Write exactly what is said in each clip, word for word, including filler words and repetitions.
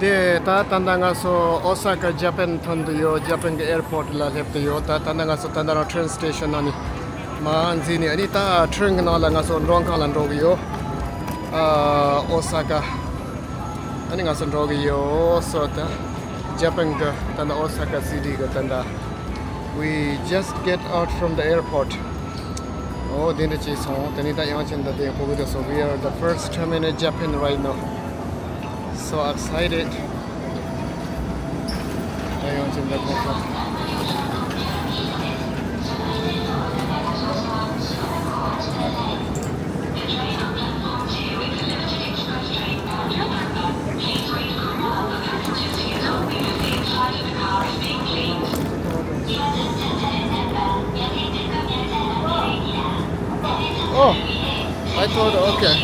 ད་ད་ལྟ་ང་ཚོ་ཨོ་ས་ཀ་ཇ་པན་ཐོན་དུ་ཡོད། ཇ་པན་གྱི་ཨེར་པོར་ཊི་ལ་སླེབས་དུ་ཡོད། ད་ད་ལྟ་ང་ཚོ་ད་ལྟ་རང་ཊེན་སི་ཊེ་ཤན་ནང་ནས་མར་འཛུལ་ནས། ཨ་ནི་ད་ཊེན་གྱི་ནང་ལ་ང་ཚོ་མགྲོན་ཁང་ལ་འགྲོ་གི་ཡོད། ཨ་ཨོ་ས་ཀ། ཨ་ནི་ང་ཚོ་འགྲོ་གི་ཡོད། སོ་ད་ཇ་པན་གྱི་ད་ལྟ་ཨོ་ས་ཀ་སི་ཊི་གི་ད་ལྟ། We just get out from the airport. ཨོ་དེ་འདྲ་བྱས་སོང་། དེ་ནས་ད་དབྱངས་ཅན་ད་དེ་ཕོ་གི་དེ་སོ། We are the first time in Japan right now. So excited. ད་དབྱངས་ཅན་ད་ཕོ་ས། Oh, I thought, okay.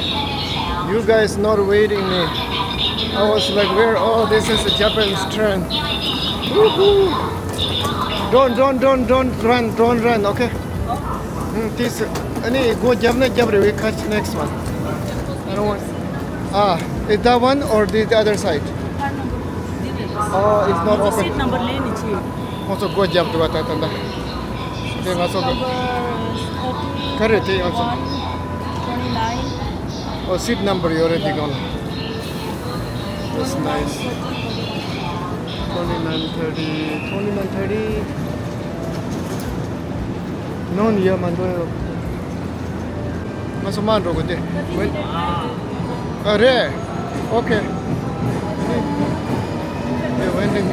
You guys not waiting me. I was like, where? Oh, this is a Japanese train. Woohoo! Don't, don't, don't, don't run, don't run, okay? Mm, this, any go Japan, Japan, we catch next one. I don't want. Ah, is that one or the, the other side? Oh, it's not open. Seat number ལེན་ནི་ཆེ། ཁོང་ཚོ་སྒོ་བརྒྱབ་འདུག་པ། ད་ད་ད། དེ་ང་ཚོ་ག་རེ་དེ་ཡོང་ཚོ། Oh, seat number ཡོད་རེད་དེ་གང་ལ། That's nice. Twenty nine thirty, twenty nine thirty. No, ཡ་མ་འགྲོ་ཡོད། ང་ཚོ་མ་འགྲོ་གི་དེ། ཨ་རེད། Okay. We're waiting.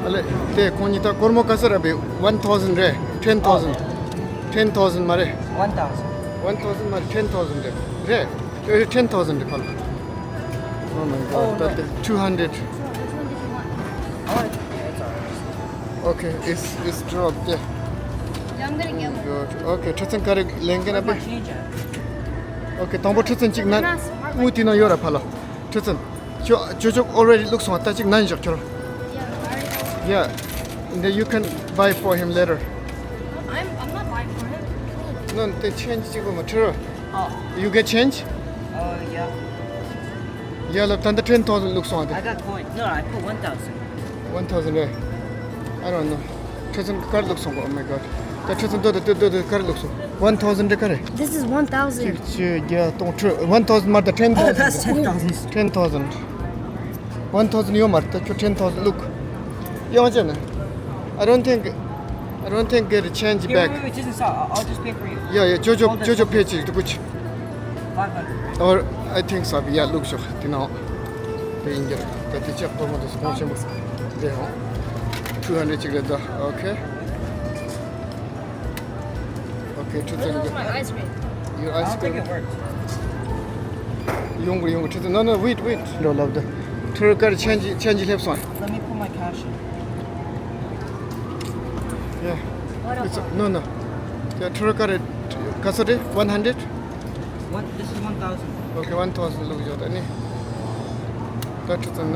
ཨ་ལེ། དེ་ཁོང་གཉིས་ད་སྒོར་མོ་ག་ཚོད་རེད་པས། One thousand རེད། Ten thousand. Ten thousand མ་རེད། One thousand. One thousand མ་རེད། Ten thousand རེད། རེད། ཨེ། Ten thousand རེད་ཕ་ལ། Oh my God. Oh, no. That is two hundred. Oh, it's all right. Okay, it's, it's dropped there. Yeah, I'm gonna get one. Oh my God. Okay, ཁྲི་ཚན་ག་རེ་ལེན་གི་ན་པས། Okay, དང་པོ་ཁྲི་ཚན་གཅིག་ན། དངུལ་དེ་ན་ཡོད་ར་ཕ་ལ། ཁྲི་ཚན། ཁྱོད་ཁྱོད་ཁྱོད་already བླུགས་སོང་། ད་གཅིག་ནན་བཞག་ཁྱོད། Yeah, I already. Yeah. And then you can buy for him later. I'm, I'm not buying for him. No, the change གཅིག་པོ་མ་ཁྲི། Oh. You get change? Oh, yeah. Yeah, look, ད་ལྟ་ten thousand བླུགས་སོང་ཨ། I got coin. No, I put one thousand. One thousand རེད། I don't know. ཁྲི་ཚན་ག་རེ་བླུགས་སོང་གོ། Oh my God. ད་ཁྲི་ཚན་ཏོ་ཏོ་ཏོ་ཏོ་ག་རེ་བླུགས་སོང་། One thousand རེད་ག་རེ། This is one thousand. གཅིག་བཅུ་བརྒྱ་སྟོང་ཁྲི། One thousand མ་རེད། Ten thousand. Oh, that's ten thousand. Ten thousand. One thousand ཡོད་མ་རེད། ད་ཁྱོད་ten thousand བླུགས། ཡོང་ཅེ་ན། I don't think, I don't think get change back. Wait, wait, wait, just a sec. I'll, I'll just pay for you. Yeah, yeah, ཅོ་ཅོ་ཅོ་ཅོ་ཕེ་ཅིག་ཏུ་ཀུ་ཅི། Five hundred. Or I think so. Yeah, བླུགས་ཤོག་དེ་ན། དེ་ཡིན་གྱི་རེད། ད་དེ་ཅག་པོ་མ་དེ་སུ་གོང་ཆེན་པོ། དེ་ཧོ། Two hundred ཅིག་རེད་ད། Okay. Okay, two hundred. Where's my ice cream? Your ice cream. I don't think it works. ཡོང་གི་ཡོང་གི་ཁྲི་ཚོ། No, no, wait, wait. འགྲོ་ལབ་དུ། ཁྲི་ཁར་change, change སླེབས་སོང་། Let me put my cash in. Yeah. It's, no, no. Yeah, ཁྲི་ཁར་ག་ཚོད་རེད། One hundred? One, this is one thousand. Okay, one thousand བླུགས་ཡོད་ད་ནི། ད་ཁྲི་ཚོ་ན།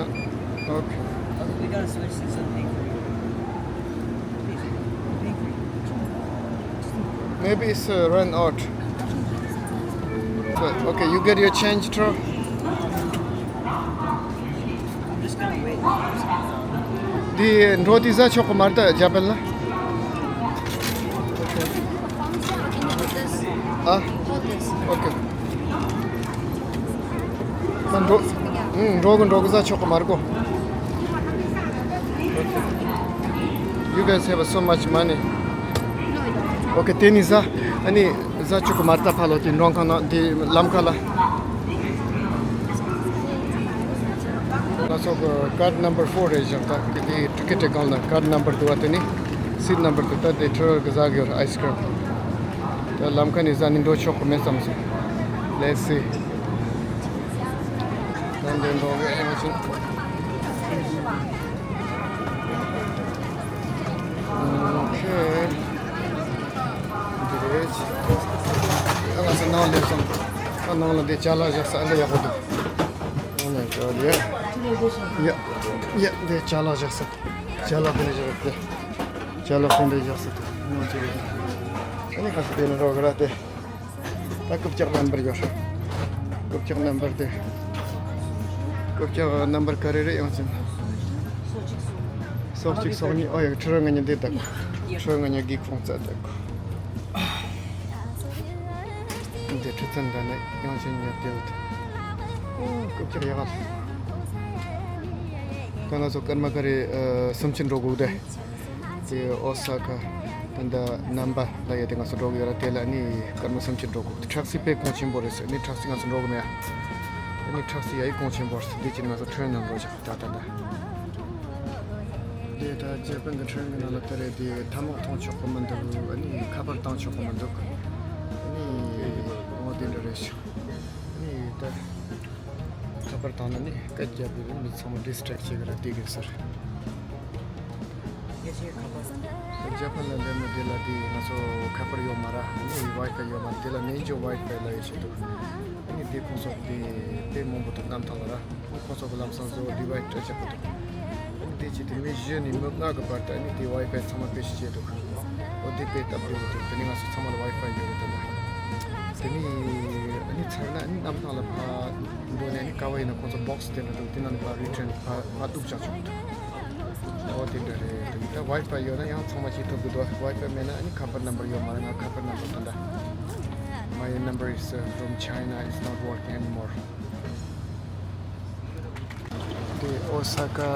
Okay. Okay, we gotta switch since I'm paying for you. Please, I'm paying for you. Maybe it's, uh, run out. But, okay, you get your change, Tro. I'm just gonna wait. འདི་འགྲོ་དེ་ཟ་ཆོག་གི་མ་རེད་ད་ཇ་པན་ལ། ཨ། Okay. ད་འགྲོ། ཨུ། འགྲོ་གི་འགྲོ་གི་ཟ་ཆོག་གི་མ་རེད་གོ། Okay. You guys have so much money. Okay, དེ་ནི་ཟ། ཨ་ནི་ཟ་ཆོག་གི་མ་རེད་ད་ཕ་ལོ། དེ་མགྲོན་ཁང་ནང་དེ་ལམ་ཁ་ལ། ང་ཚོ་གི་card number four རེད་བཞག་ད་དེ་ticket སྒང་ལ་card number འདུག་པ། དེ་ནི་seat number དེ་ད་དེ་ཁྲི་གི་ཟ་གི་ཡོད་རེད། Ice cream. ད་ལམ་ཁ་ནས་ཟ་ནི་འགྲོ་ཆོག་གི་མེད་བསམ་སོང་། Let's see. ད་འདི་འགྲོ་གི་ཨེ་མ་ཆེན། Okay. འདི་རེད། ང་ཚོ་ནང་སླེབས་སོང་། ད་ནང་ལ་འདི་ཅ་ལག་བཞག་ས་ཨ་འདི་ཡག་པོ་འདུག Oh my God, yeah. Yeah, yeah, འདི་ཅ་ལག་བཞག་ས། ཅ་ལག་དེ་འདྲ་བཞག་སྟེ། ཅ་ལག་དེ་འདྲ་བཞག་སྟེ། ནང་ཅི་རེད། ཨ་ནི་ག་ཚོད་དེ་ནི་རོགས་གི་ར་དེ། ད་རྐུབ་བཀྱག་རྣམ་པར་ཡོད། རྐུབ་བཀྱག་རྣམ་པར་དེ། རྐུབ་བཀྱག་རྣམ་པར་ག་རེ་རེད་ཡང་ཅིན། སོ་གཅིག་སོ་གཉིས། ཨོ་ཡ། ཁྲི་རོ་ང་གཉིས་འདི་དག་ཁྲི་རོ་ང་གཉིས་གི་ཁོང་རྩ་དག་འདི་ཁྲི་ཚན་འདྲ་ནས་ཡང་ཅིན་ཉོ་དེ་ཡོད། ཨོ་རྐུབ་བཀྱག་ཡག་ག་ད་ང་ཚོ་སྐར་མ་ག་རེ་ཨ་སུམ་ཅུ་འགྲོ་དགོས་དེ། དེ་ཨོ་ས་ཀ། ད་ལྟ་ནམ་པ་ལ་ཡོད་དེ་ང་ཚོ་འགྲོ་གི་ཡོད་ར། དེ་ལ་ནི་སྐར་མ་སུམ་ཅུ་འགྲོ་དགོས། ཊེག་སི་དཔེ་གོང་ཆེན་པོ་རེད་ཟེར། ནི་ཊེག་སི་ང་ཚོ་འགྲོ་གི་མེད་ཨ། ནི་ཊེག་སི་ཡ་ཡི་གོང་ཆེན་པོ་རེད་ཟེར། དེ་ཅི་ང་ཚོ་ཁྲོན་ནང་འགྲོ་ཆོག་ད་ད་ད། དེ་ད་ཇེ་པན་གི་ཁྲོན་གི་ནང་ལ་དེ་རེད། དེ་ཐ་མག་འཐུང་ཆོག་གི་མི་འདུག་ཨ་ནི་ཁ་པར་བཏང་ཆོག་གི་མི་འདུག་ཨ་ནི་འོ་དེ་འདྲ་རེད་ཤག་ཨ་ནི་ད། ཁ་པར་བཏང་ན་ནི་སྐད་རྒྱབ་པའི་མི་ཚང་མ་ཌིས་ཊེག་བྱེད་ཀྱི་ར་བསྡད་ཀྱི་ཟེར། རྒྱ་ཕན་ལ་སླེབས་ན་དེ་ལ་དེ་ང་ཚོ་ཁ་པར་ཡོད་མ་ར། ནི་ཝའི་ཕའི་ཡོད་མ་ར། དེ་ལ་ནན་ཇོ་ཝའི་ཕའི་ལ་ཡོད་བྱེད་འདུག་ནི་དེ་ཁོང་ཚོ་དེ་དཔེ་མང་པོ་འདུག་གནམ་ཐང་ལ་ར། ཁོང་ཚོ་གི་ལམ་སང་བཟོ་ཌི་ཝའི་ཌི་སྤྲད་བྱེད་དགོས་འདུག་དེ་བྱས་ཏེ་མི་བཞི་ནས་མི་ལྔ་གི་བར་དུ་ཨ་ནི་དེ་ཝའི་ཕའི་ཚང་མ་བེད་སྤྱོད་བྱེད་འདུག་འོ་དེ་དཔེ་སྟབས་བདེ་པོ་འདུག་དེ་ནི་ང་ཚོ་ཚང་མ་ལ་ཝའི་ཕའི་ཡོད་རེད་དེ་ལ། དེ་ནི་ཨ་ནི་ཚར་ན་ཨ་ནི་གནམ་ཐང་ལ་ཕར་འགྲོ་ནས་ཨ་ནི་ག་བ་ཡིན་ན་ཁོང་ཚོ་བོག་སི་དེ་འདྲ་འདུག་དེ་ནང་ནས་ཕར་རི་ཊན་ཕར་ཕར་གཏུབ་བཞག་ཆོག་འདུག་འོ་དེ་འདྲ་རེད། དེ་ནི་ད་ཝའི་ཕའི་ཡོད་ན་ཡང་ཚང་མ་བྱེད་ཐུབ་ཀྱི་འདུག་ཝའི་ཕའི་མེད་ན་ཨ་ནི་ཁ་པར་ནམ་བར་ཡོད་མ་རེད། ང་ཁ་པར་ནམ་བར་དེ་འདྲ། My number is uh, from China. It's not working anymore. དེ་ཨོ་ས་ཀ་ཨ་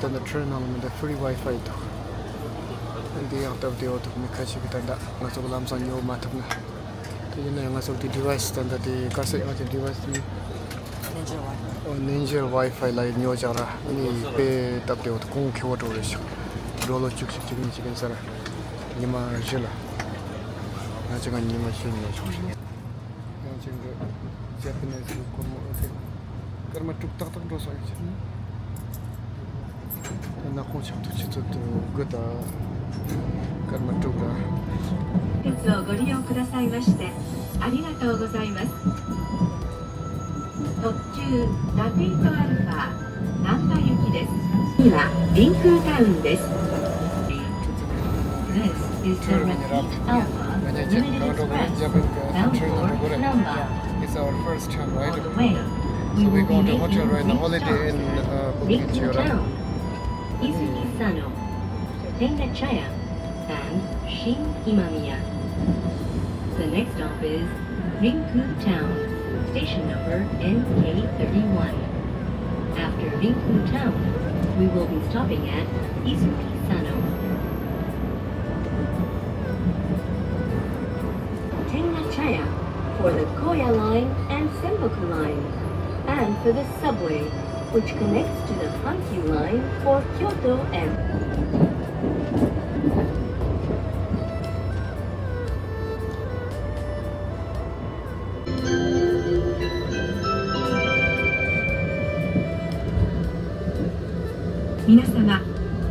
དེ་འདྲ་ཁྲོན་ནང་ལ་མི་འདུག་ཧྥི་རི་ཝའི་ཕའི་འདུག་འདི་ཡང་སྟབས་བདེ་བོ་འདུག་མི་ཁ་ཤས་ཀྱིས་ད་ལྟ་ང་ཚོ་གི་ལམ་སང་ཉོ་མ་ཐུབ་ན། དེ་ཡིན་ན་ཡང་ང་ཚོ་གི་ཌི་ཝའི་སི་ད་ལྟ་དེ་ག་ས་ཡང་དེ་ཌི་ཝའི་སི་ནི་ཨོ་ནན་ཇར་ཝའི་ཕའི་ལ་ཉོ་བཞག་ར། ནི་དཔེ་སྟབས་བདེ་བོ་འདུག་གོང་ཁེ་བོ་འགྲོ་རེད་ཤག་ཌོ་ལར་བཅུ་གཅིག་བཅུ་གཉིས་བཅུ་གཉིས་ཟེར། ཉི་མ་བཞི་ལ་ང་ཚོ་ག་ཉི་མ་བཞི་ཉོ་ཆོག་རེད། ཡང་ཅིག་འགྲོ། ཇ་པ་ནེ་སི་སྒོར་མོ་ཨོ་དེ། སྐར་མ་དྲུག་ཏག་ཏག་འགྲོ་སོང་ཡང་ཅིག་ད་ནག་ཁུང་ཆགས་ཐུག་ཆུ་ཚོད་དུ་དགུ་དང་། སྐར་མ་དྲུག་ར། 列をご利用くださいましてありがとうございます。特急ラピートアルファ難波行きです。次はリンクータウンです。This is the Repeat Alpha Limited Express bound for Namba. It's our first time, right? On the way, we will be making the stop at Rinkou Town, Izumi Sano, Tenga Chaya, and Shin Imamiya. The next stop is Rinkou Town, station number N K thirty-one. After Rinkou Town, we will be stopping at Izumi Sano. Tenga Chaya for the Koya Line and Senmoku Line, and for the subway, which connects to the Hankyu Line for Kyoto and 皆様、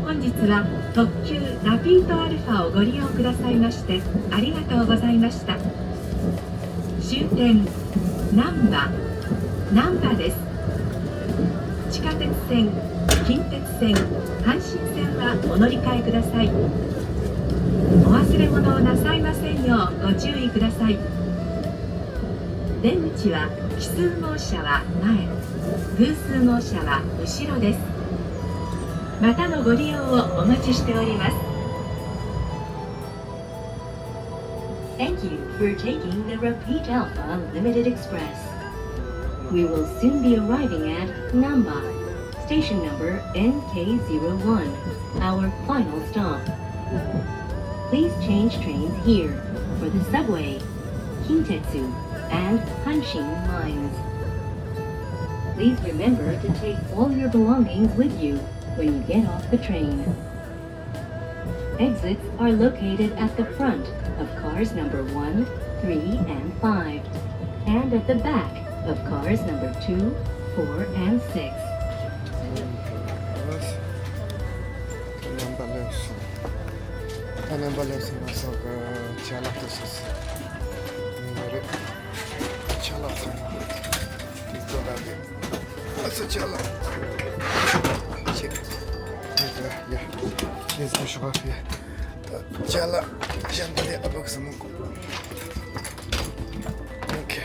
本日は特急ラピートアルファをご利用くださいましてありがとうございました。終点、難波、難波です。地下鉄線、近鉄線、阪神線はお乗り換えください。お忘れ物をなさいませんようご注意ください。出口は奇数号車は前、偶数号車は後ろです。またのご利用をお待ちしております。 Thank you for taking the Repeat Alpha Limited Express. We will soon be arriving at Namba, station number N K zero one, our final stop. Please change trains here for the subway, Kintetsu, and Hanshin lines. Please remember to take all your belongings with you when you get off the train. Exits are located at the front of cars number one, three, and five, and at the back of cars number two, four, and six. རྣམ་པ་ལེགས་སོང་། ད་རྣམ་པ་ལེགས་སོང་། ང་ཚོ་གི་ཅ་ལག་དེ་སོ་སོ་ཡིན་རེད། ཅ་ལག་ཚང་མ་དེ་ཚོ་ལ་དེ། ཨ་ཚ་ཅ་ལག་ཅིག་དེ་ཚོ་ཡ། དེ་ཚོ་ཤོག་ཨ་ཕི། ད་ ཅ་ལག་གཞན་དག་དེ་ཨ་ཕ་གི་བསམ་བློ། ཨོ་ཁེ།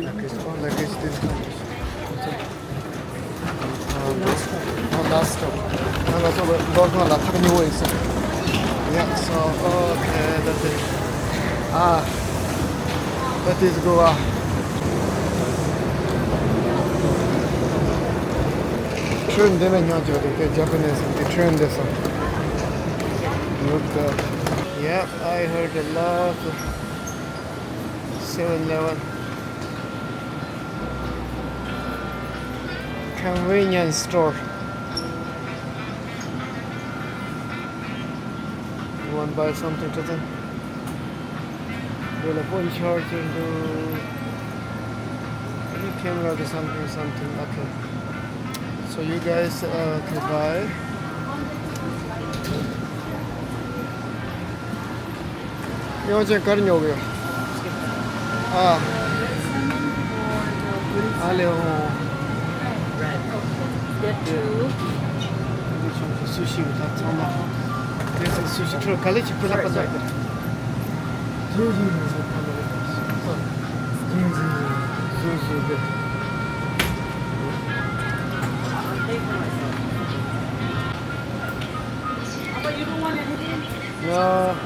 Luggage, all luggage, this one. Uh, last stop. ང་ཚོ་མདོ་ཁམས་ལ་ཐག་ཉེ་བོ་ཡིན་ས། Yeah, so, okay, that's it. Ah, that is Goa. Train འདི་ནས་སྙིང་རྗེ་རེད་དེ། Japanese གི་train འདི་སོང་། Look, uh, yeah, I heard a lot. Seven Eleven. Convenience store. You want buy something to them? They have phone charger, do any camera or something, something. Okay. So you guys, uh, okay, bye. དབྱངས་ཅན་ག་རེ་ཉོ་གི་ཡོད། ཨ། ཨ་ལེ་ཧོ། Get two. སུ་ཤི་ཡོད་ད་ཚང་མ། དེ་སུ་ཤི་ཁྲོད་ག་ལེ་ཅིག་ཕུལ་ལ་པ་ལ། ཟུ་ཟུ་གི། Papa, you don't want anything? No.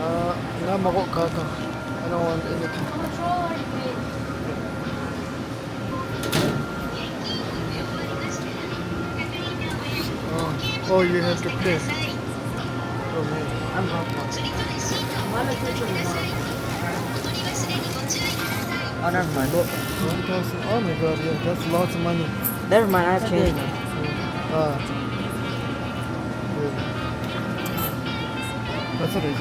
Uh, ང་མ་གོ་ག་ག I don't want anything. Oh, oh, you have to pay. Oh, man. I'm not. Oh, never mind. One thousand. Oh my God, yeah, that's lots of money. Never mind, I've changed. Ah. That's what it is.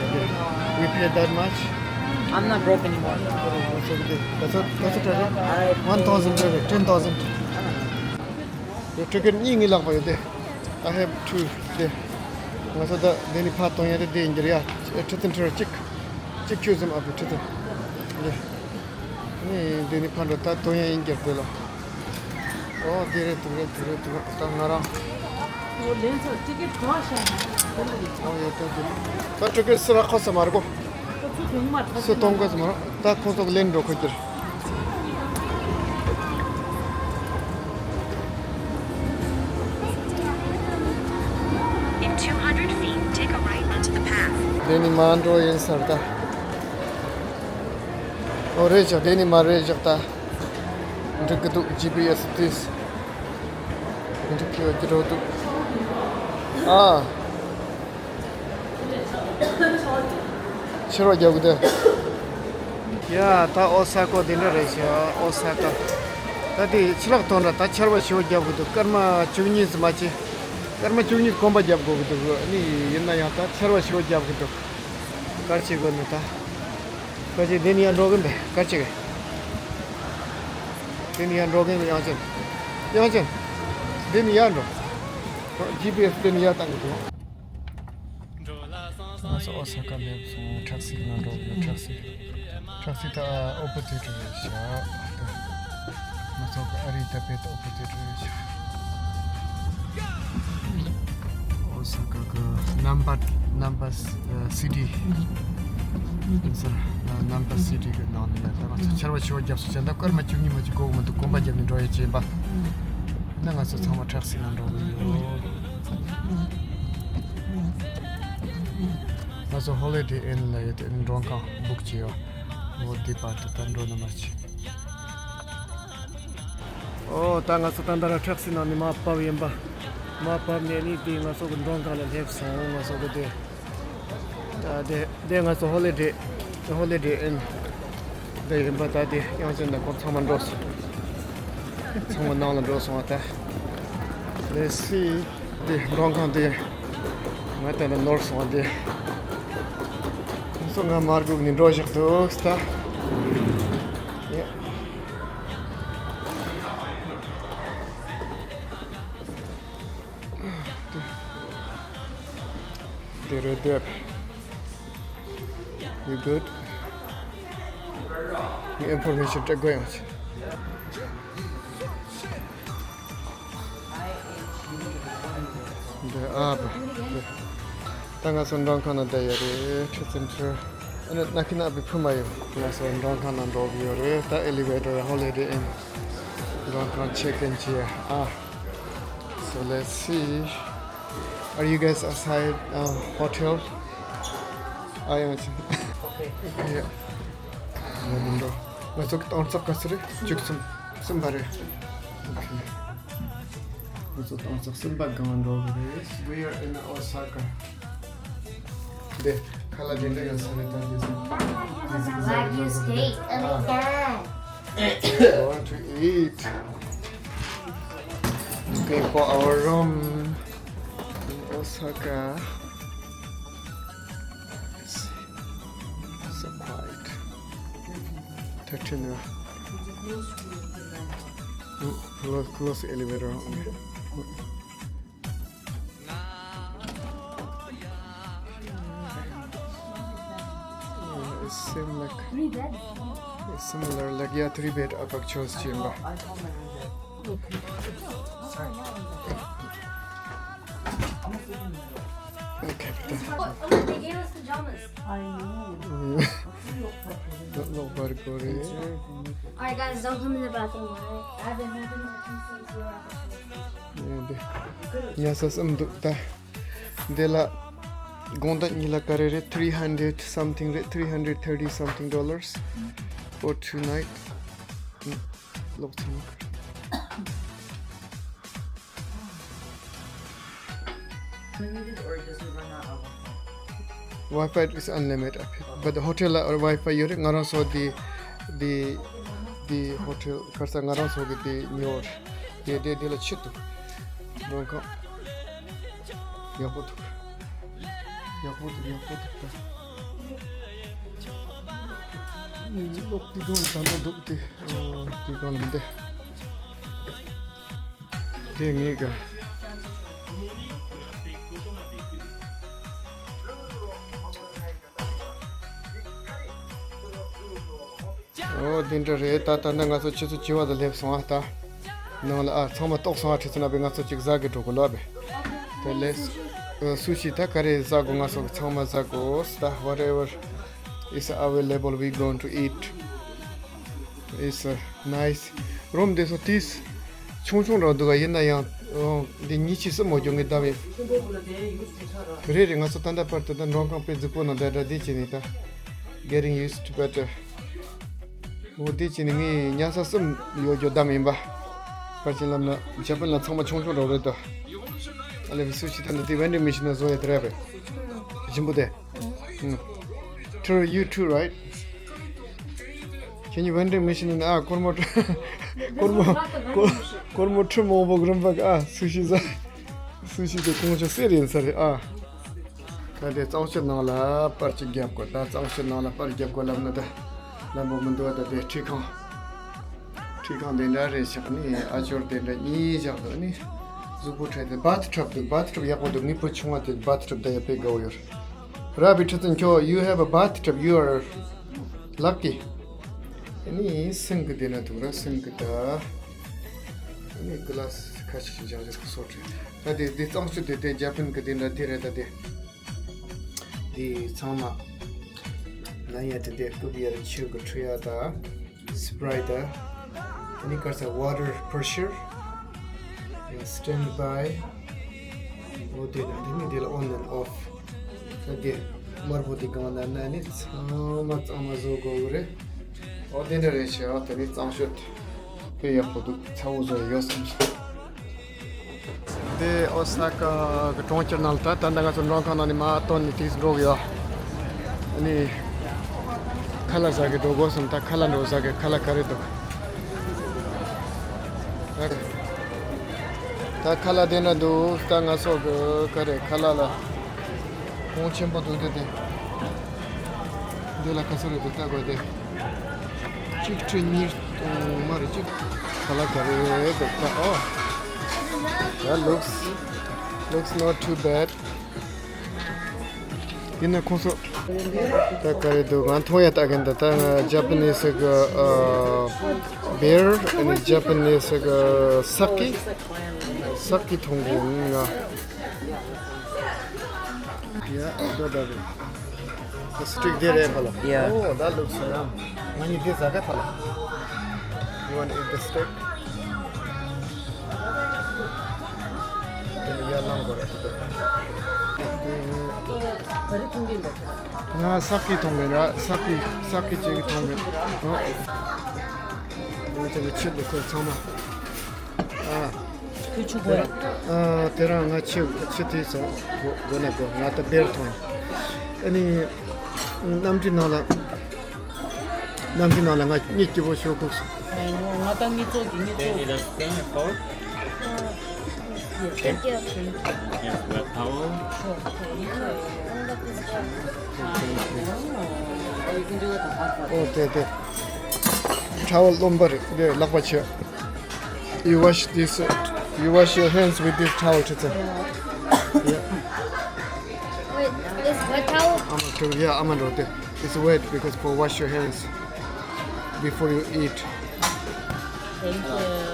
We paid that much. I'm not broke anymore. That's what it is. That's what, that's what it is. One thousand, ten thousand. Ticket གཉིས་ངའི་ལག་པ་ཡོད་དེ། I have two དེ། ང་ཚོ་ད་འདི་ནས་ཕར་གཏོང་ཡ་དེ་འདི་ཡིན་གྱི་རེད་ཡ། ཁྲི་ཐུང་ཁྲི་གཅིག་གཅིག་ཁྱོད་ཙམ་ཨ་ཕི་ཁྲི་ཐུང་། འདི་ནས་འདི་ནས་ཕར་འགྲོ་ད་གཏོང་ཡ་ཡིན་གྱི་རེད་ལ། ཨོ་དེ་རེད་དེ་རེད་དེ་རེད་དེ་རེད། ད་ང་རང་། ཨོ་ལན་ཚོ་ཊི་ཀེ་ཊི་ག་བ་ཤ་ཡ། ཨོ་ཡོད་དེ་དེ། ད་ཊི་ཀེ་ཊི་སུ་ར་ཁོ་ས་མ་རེད་གོ། སུ་གཏོང་དགོས་ས་མ་རེད། ད་ཁོ་ཚོ་གི་ལེན་འགྲོ་ཁོ་གྱུར། In two hundred feet, take a right onto the path. དེ་ནི་མ་འགྲོ་ཡིན་ས་རེད་ད། ཨོ་རེད་བཞག་དེ་ནི་མ་རེད་བཞག་ད། འགྲིག་གི་འདུག་ཇི་པི་ཨེ་སི་དེས། འགྲིག་གི་ཡོད་ཀྱི་འགྲོ་འདུག་ཨ། ཕྱིར་བ་རྒྱབ་གི་འདུག་ཡ། ད་ཨོ་ས་ཀ་འདི་འདྲ་རེད་ཤག་ཨོ་ས་ཀ་ད་དེ་ཕྱི་ལོགས་ཐོན་ར། ད་ཆར་པ་ཞེ་པོ་རྒྱབ་གི་འདུག་སྐར་མ་བཅུ་གཉིས་ཙམ་མ་ཅི། སྐར་མ་བཅུ་གཉིས་གོམ་པ་རྒྱབ་དགོས་གི་འདུག་ཨ་ནི་ཡིན་ན་ཡང་ད་ཆར་པ་ཞེ་པོ་རྒྱབ་གི་འདུག་ག་རེ་བྱེད་དགོས་ནི་ད། ག་ཅི་འདི་ནི་ཡར་འགྲོ་གི་འདུག་ག་རེ་བྱེད་གི། འདི་ནི་ཡར་འགྲོ་གི་འདུག་དབྱངས་ཅན། དབྱངས་ཅན། འདི་ནི་ཡར་འགྲོ། ཇི་པི་ཨེ་སི་འདི་ནི་ཡར་བཏང་གི་འདུག་ང་ཚོ་ཨོ་ས་ཀ་སླེབས་སོང་། ཊེག་སི་ནང་འགྲོ་གི་ཡོད། ཊེག་སི། ཊེག་སི་ད་ཨོ་པོ་ཛིཊ་རེད་ཤག་ང་ཚོ་གི་ཨ་རི་ད་བེད་ཨོ་པོ་ཛིཊ་རེད་ཤག་ཨོ་ས་ཀ་གི་ནམ་པ་ནམ་པ་སི་ཊི། ཨིན་སར་ནམ་པ་སི་ཊི་གི་ནང་ནས་ད་ང་ཚོ་ཆར་པ་ཞེ་པོ་བརྒྱབ་སོང་། བྱས་ན་སྐར་མ་བཅུ་གཉིས་མ་གཅིག་འགོར་གི་མི་འདུག་གོམ་པ་བརྒྱབ་ནས་འགྲོ་ཡ་བྱས་པ། ན་ང་ཚོ་ཚང་མ་ཊེག་སི་ནང་འགྲོ་གི་ཡོད། ང་ཚོ་ཧོ་ལི་ཌེ་ཨིན་ལ་ཡོད་དེ་མགྲོན་ཁང་བུག་བྱས་ཡོད། འོ་དེ་བར་དུ་ད་འགྲོ་ནི་མ་བྱེད། ཨོ་ད་ང་ཚོ་ད་ལྟ་ར་ཊེག་སི་ནང་ནས་མར་བབས་ཡིན་པ། མར་བབས་ནས་ནི་དེ་ང་ཚོ་གི་མགྲོན་ཁང་ལ་སླེབས་སོང་། ང་ཚོ་གི་དེ། ད་དེ་དེ་ང་ཚོ་ཧོ་ལི་ཌེ། ཧོ་ལི་ཌེ་ཨིན། དེ་ཡིན་པ་ད་དེ་དབྱངས་ཅན་དང་ཁོ་ཚང་མ་འགྲོ་སོང་། ཚང་མ་ནང་ལ་འགྲོ་སོང་བ་ད། Let's see. དེ་མགྲོན་ཁང་དེ་ང་ད་ནི་ནོར་སོང་བ་དེ། ང་ཚོ་ང་མར་སྒུག་ནས་འགྲོ་བཞག་འདུག་ད། ཡ། དེ་རེད་དེ། You good? You information སྤྲད་དགོས་ཡོང་ཆེ། ཨ་བ། ད་ང་ཚོ་མགྲོན་ཁང་ནང་བསྡད་ཡོད་རེད། ཁྲི་བཙན་ཁྲི། ཨ་ནི་ན་ཁི་ན་བི་ཕུ་མ་ཡོད། ང་ཚོ་མགྲོན་ཁང་ནང་འགྲོ་གི་ཡོད་རེད། ད་Elevator Holiday Inn མགྲོན་ཁང་check in བྱས། ཨ། So let's see. Are you guys outside, uh, hotel? ཨ་ཡང་། Yeah. ང་ཚོ་གི་སྟོང་ཚོགས་ག་ཚོད་རེད། བཅུ་གསུམ། གསུམ་པ་རེད། Okay. ང་ཚོ་སྟོང་ཚོགས་གསུམ་པ་སྒང་འགྲོ་གི་རེད། We are in Osaka. དེ་ཁ་ལག་དེ་འདྲ་ཡོད་ས་རེད། ད་དེ་Wagyu steak. Oh my god. Going to eat. Looking for our room in Osaka. Let's see. So quiet. Thirteen. Mm, close, close elevator. Okay. Uh, it seem like it's similar, like, yeah, three bed. Apa choice chamber. Okay. Oh, oh, they gave us pajamas. I know. Don't know what to go there. Alright, guys, don't come in the bathroom, alright? I've been having my pieces. ཉལ་ས་གསུམ་འདུག་ད། འདི་ལ་དགོང་དག་གཉིས་ལ་ག་རེ་རེད། Three hundred something རེད། Three hundred thirty something dollars for two night. ལོག་ཚང་མ། Unlimited or does it run out of? Wi-Fi is unlimited, but the hotel ལ་Wi-Fi ཡོད་རེད། ང་རང་ཚོ་དེ་དེ་དེ་hotel ག་རེ་ཟེར། ང་རང་ཚོ་གི་དེ་ཉོ་རེད། དེ་དེ་དེ་ལ་ཆེད་དུ་མགྲོན་ཁང་། ཡག་པོ་འདུག་ཡག་པོ་འདུག་ཡག་པོ་འདུག་ད་ནི་ལོག་དེ་གང་ད་ན་འདུག་དེ་དེ་གང་ལ་འདི། དེ་ངེས་ག་ཨོ་དེ་འདྲ་རེད། ད་ད་ནི་ང་ཚོ་ཆུ་ཚོད་བཅུ་པ་དུ་སླེབས་སོང་ཨ། ད་ནང་ལ་ཨ་ཚང་མ་ལྟོགས་སོང་ཨ། ཁྲི་ཚོ་ན་པའི་ང་ཚོ་ཅིག་ཟ་གི་འགྲོ་གི་ལབ་པས། དེ་ལས་སུ་ཤི་ད་ག་རེ་ཟ་དགོས། ང་ཚོ་གི་ཚང་མ་ཟ་དགོས། ད་whatever is available, we going to eat. It's, uh, nice. རོམ་དེ་ཚོ་ཏིས་ཆུང་ཆུང་རང་འདུག་ག་ཡིན་ན་ཡང་འདི་ཉི་ཤུ་སུ་མོ་སྐྱོ་ངའི་ད་བས། རེད་རེད། ང་ཚོ་ད་ལྟ་བར་དུ་ད་མགྲོན་ཁང་དཔེ་རྫིག་པོ་ན་ད་ད་འདི་བྱས་ནས་ད་getting used to better. འོ་འདི་བྱས་ནས་ངས་ཉལ་ས་གསུམ་ཡོད་རྒྱུ་བདམས་ཡིན་པ། ཕར་ཕྱིན་ལམ་ན་ཇ་པན་ལ་ཚང་མ་ཆུང་ཆུང་རང་རེད་ད། ཨ་ལེ་བི་སུ་ཤི་ད་ནི་དེ་ཝན་ཌིང་མི་ཤིན་ན་བཟོ་ཡ་དེ་རེད་པས། ཞིམ་པོ་དེ། ཁྲི་you too, right? Can you vending machine in? ཨ་སྒོར་མོ་སྒོར་མོ་སྒོར་མོ་ཁྲི་མང་པོ་རིན་པ་ཨ་སུ་ཤི་ཟ། སུ་ཤི་དེ་གོང་ཆ་གསེར་ཡིན་ས་རེད་ཨ། ད་དེ་གཙང་ཆུ་ནང་ལ་པར་ཅིག་རྒྱབ་དགོས། ད་གཙང་ཆུ་ནང་ལ་པར་རྒྱབ་དགོས་ལབ་ན་ད་ལམ་པོ་མི་འདུག་ད་དེ་ཁྲུས་ཁང་། ཁྲུས་ཁང་དེ་འདྲ་རེད་ཤག་ནི་ཨ་ཅོར་དེ་འདྲ་གཉིས་བཞག་འདུག་ནི་གཟུགས་པོ་ཁྲོད་དེ་bath tub འདུག bath tub ཡག་པོ་འདུག་ངའི་བུ་ཆུང་བ་དེ་bath tub ད་ཡ་དཔེ་དགའ་བོ་ཡོད། ར་བི་ཁྲི་ཚོ་ཁྱོད། You have a bathtub, you are lucky. ཨ་ནི་སིང་གི་དེ་ན་འདུག་ར་སིང་གི་ད། ཨ་ནི་གི་ལ་སི་ཁ་ཤས་ཤིག་བཞག་བཞག་སོ་ཁྲི། ད་དེ་དེ་གཙང་ཆུ་དེ་དེ་ཇ་པན་གི་དེ་འདྲ་དེ་རེད་ད་དེ། དེ་ཚང་མ་ལ་ཡ་དེ་དེ་རྐུབ་ཡ་ར་ཆུ་གི་ཁྲུ་ཡ་ད། Sprite ད། ཨ་ནི་ག་རེ་ཟེར། Water pressure. Standby. འོ་དེ་ད་དེ་ནི་དེ་ལ་on and off ད་དེ་དམར་པོ་དེ་གང་ན་ན་ནི་ཚང་མ་གཙང་མ་བཟོ་དགོས་གི་རེད། འོ་དེ་འདྲ་རེད་ཤག་དེ་ནི་གཙང་ཤོས་དཔེ་ཡག་པོ་འདུག་ཚ་བོ་བཟོ་ཡ་ཡོད་བསམ་སོང་། དེ་ཨོ་ས་ཀ་གི་གྲོང་ཁྱེར་ནང་ལ་ད་ད་ལྟ་ང་ཚོ་མགྲོན་ཁང་ནང་ནས་མར་ཐོན་ནས་དེས་འགྲོ་གི་ཡོད། ཨ་ནི་ཁ་ལག་ཟ་གི་འགྲོ་དགོས་སམ། ད་ཁ་ལག་འགྲོ་ཟ་གི་ཁ་ལག་ག་རེ་འདུག་ད་ཁ་ལག་དེ་འདྲ་འདུག་ད་ང་ཚོ་གི་ག་རེ་ཁ་ལག་ལ་གོང་ཆེན་པོ་འདུག་དེ་དེ་འདི་ལ་ག་ཚོད་རེད་འདུག་ལྟ་དགོས་དེ། གཅིག་ཁྲི་གཉིས་སྟོང་མ་རེད་གཅིག་ཁ་ལག་ག་རེ་འདུག་ད་ཨོ། That looks, looks not too bad. ཡིན་ན་ཁོང་ཚོ་ད་ག་རེ་འདུག་ང་མཐོང་ཡ་ལྟ་གིན་ད་ད་ང་Japanese གི་ཨ་beer ཨ་ནི་Japanese གི་sake sake མཐོང་གི་ཡིན་ང་། Yeah, do that. The stick there, eh, pala. Yeah. Oh, that looks yum. When you get that, pala. You want to eat the stick? Then you are long for it. ང་ས་ཀི་མཐོང་གི་ར། ས་ཀི་ས་ཀི་ཅིག་མཐོང་གི་ར། འོ། ང་ཚོ་གི་ཆེད་དུ་ཁོ་ཚང་མ། ཨ། ཁོས་ཆུ་དགོས། ཨ། དེ་རང་ང་ཆུ་ཆུ་དེ་སོང་། དགོས་ན་དགོས། ང་ད་བེར་ཐོང་། ཨ་ནི་གནམ་གྲུའི་ནང་ལ། གནམ་གྲུའི་ནང་ལ་ང་གཉིད་སྐྱིད་པོ་ཤོར་ཁུག་སོང་། ང་ད་གཉིད་ཚོགས་ཀྱི་གཉིད་ཚོགས། Can you just stand and forward? Thank you. Yes, we have towel. Sure. Okay. Oh, there, there. Towel རློན་པ་རེད། དེ་ལག་པ་ཕྱིས། You wash this, uh, you wash your hands with this towel, teacher. Yeah. Wait, this wet towel? I'm gonna, yeah, I'm gonna do it. It's wet because for wash your hands before you eat. Thank you.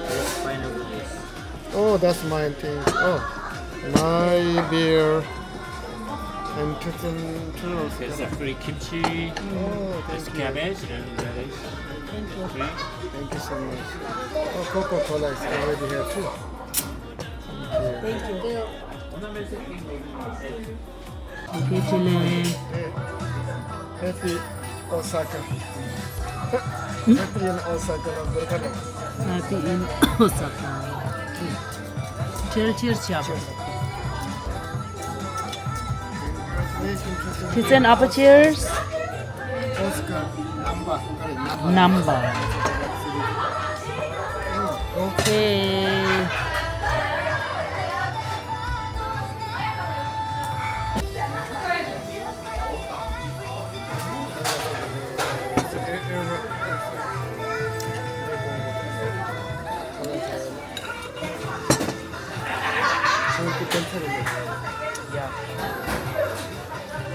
Oh, that's my thing. Oh, my beer and chicken too. There's a free kimchi. Oh, there's thank you. Cabbage and radish. Thank you. Free. Thank you so much. Oh, Coca-Cola is already here too. Thank you. Okay, chile. Happy Osaka. Happy in Osaka. Happy in Osaka. Cheers, cheers, cheers. Congratulations. Cheers and upper cheers. Osaka. Number. Okay.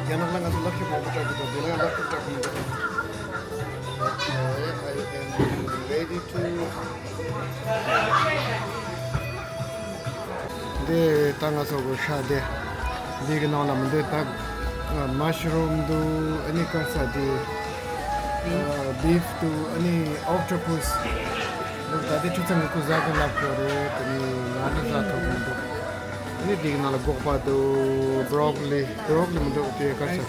རྒྱ་ནག་ལ་ང་ཚོ་ལག་ཁྱེར་མང་པོ་སྤྲད་ཀྱི་འདུག་འདི་ལ་ཡང་ལག་ཁྱེར་སྤྲད་ཀྱི་མི་འདུག Okay, I am ready to འདི་ད་ང་ཚོ་གི་ཤ་དེ། འདི་གི་ནང་ལ་མི་འདུག་ད་མ་ཤི་རུམ་འདུག་ཨ་ནི་ཀ་ས་དེ། བིབ་འདུག་ཨ་ནི་ཨོག་ཊོ་པུས་འདུག་ད་དེ་ཆུ་ཚན་གི་ཁུ་ཟ་གི་ལབ་ཁྱོད་རེད། དེ་ནི་ང་ནི་ཟ་ཐུབ་མི་འདུག་ཨ་ནི་འདི་གི་ནང་ལ་སྒོག་པ་འདུག་བྷྲོག་ལི། བྷྲོག་ལི་མི་འདུག་དེ་ཀ་ས།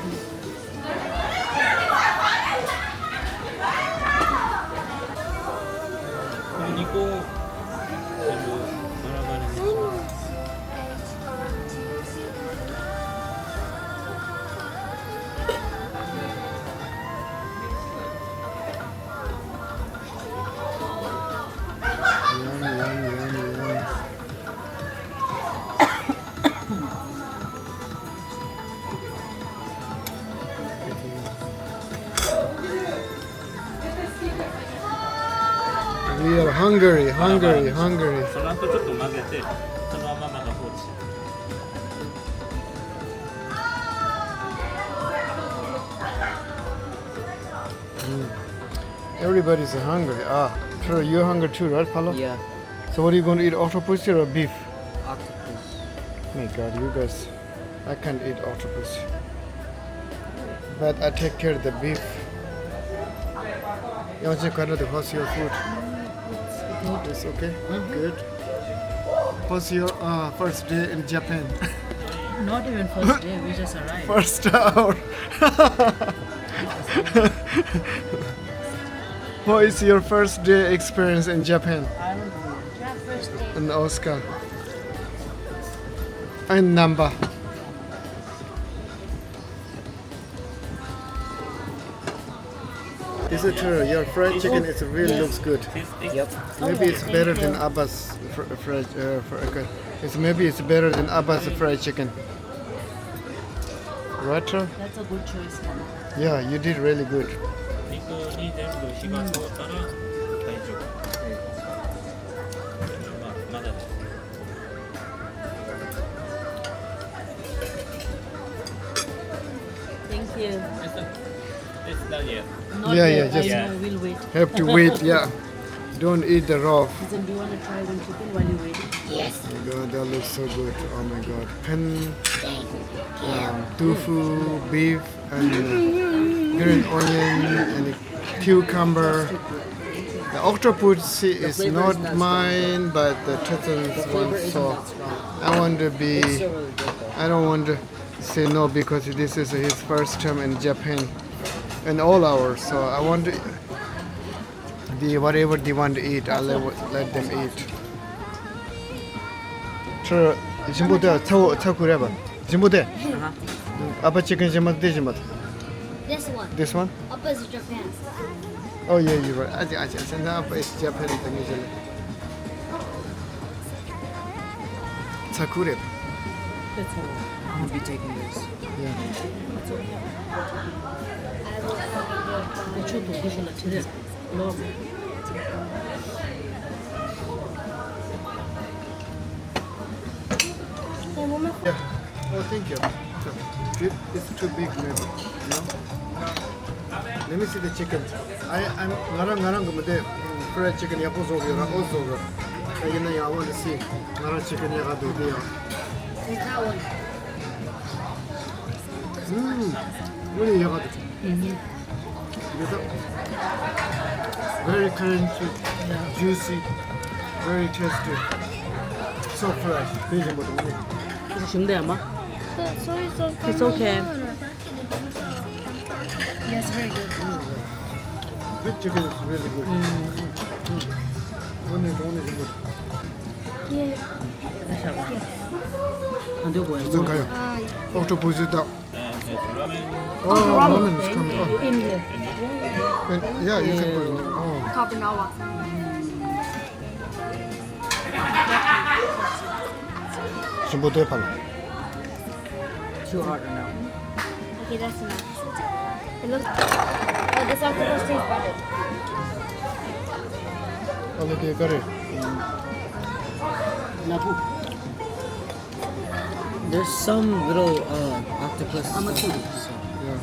Yum, yum, yum, yum. We are hungry, hungry, hungry. Mm. Everybody's hungry. Ah, Trevor, you're hungry too, right, Palo? Yeah. So what are you going to eat, octopus here or beef? Octopus. My God, you guys, I can't eat octopus. But I take care of the beef. Yongche Kwanada, how's your food? Good. It's okay? Good. How's your uh, first day in Japan? Not even first day, we just arrived. First hour. What is your first day experience in Japan? I don't know. In Osaka. And Namba. Is it true? Your fried chicken, it really looks good. Yep. Maybe it's better than Abba's fr- fried. Uh, fr- okay. It's maybe it's better than Abba's fried chicken. Right, sir? That's a good choice, Mama. Yeah, you did really good. Thank you. It's not yet. Not yet. Yeah, yeah, just I know, we'll wait. Have to wait, yeah. Don't eat the raw. Listen, do you want to try one chicken while you're waiting? Yes. Oh my God, that looks so good. Oh my God. Pen, um, tofu, beef, and uh, green onion, and cucumber. The octopus is not mine, but the Tetsun's one. So I want to be. I don't want to say no because this is his first time in Japan, in all hours. So I want to. They, whatever they want to eat, I'll let, let them eat. ཁྱོད་ཞིམ་པོ་དེ་ཚ་བོ་ཚ་ཁུ་རེད་པ། ཞིམ་པོ་དེ། ཨ་པ་ཅི་ཀན་ཞིམ་པོ་དེ་ཞིམ་པོ། This one. This one? Appa is Japan. Oh, yeah, you're right. ཨ་ཅེ་ཨ་ཅེ་ཨ་ཅེ། ན་ཨ་པ་is Japan དེ་ངེས་ཅན་ལ། ཚ་ཁུ་རེད། That's all. I'm gonna be taking this. Yeah. Yeah. Oh, thank you. It, it's too big, maybe. No? Let me see the chicken. I, I'm, ང་རང་ང་རང་གི་མི་དེ་fried chicken ཡག་པོ་བཟོ་གི་ཡོད་ར། ཨོ་བཟོ་གི། ད་ཡིན་ན་ཡང་I want to see ང་རང་chicken ཡག་ག་འདུག་དེ་ཡང་། It's that one. ཨུམ། ཨུ་ནི་ཡག་ག་འདུག Very crunchy, juicy, very tasty, so fresh. དེ་བཞིན་པ་དང་ནི། ཞིམ་དེ་ཨ་མ། Sorry, sorry. It's okay. Yes, very good. This chicken is really good. ཨུ་ནི་གྲོང་ནི་ཞིམ་པོ། Yeah. ཨ་འདོད་གོ་ཡ། ཙང་ཁ་ཡོད། ཨོག་ཊོ་པུ་སི་དང་། Oh, ramen is coming. Oh. In here. And, yeah, you can put it. Oh. Half an hour. ཞིམ་པོ་དེ་ཕར། Too hot right now. Okay, that's enough. It looks. Oh, this octopus tastes better. ཨ་ལེ་དེ་ག་རེ། ནག་པོ། There's some little uh, octopus. I'm a foodie. Yeah.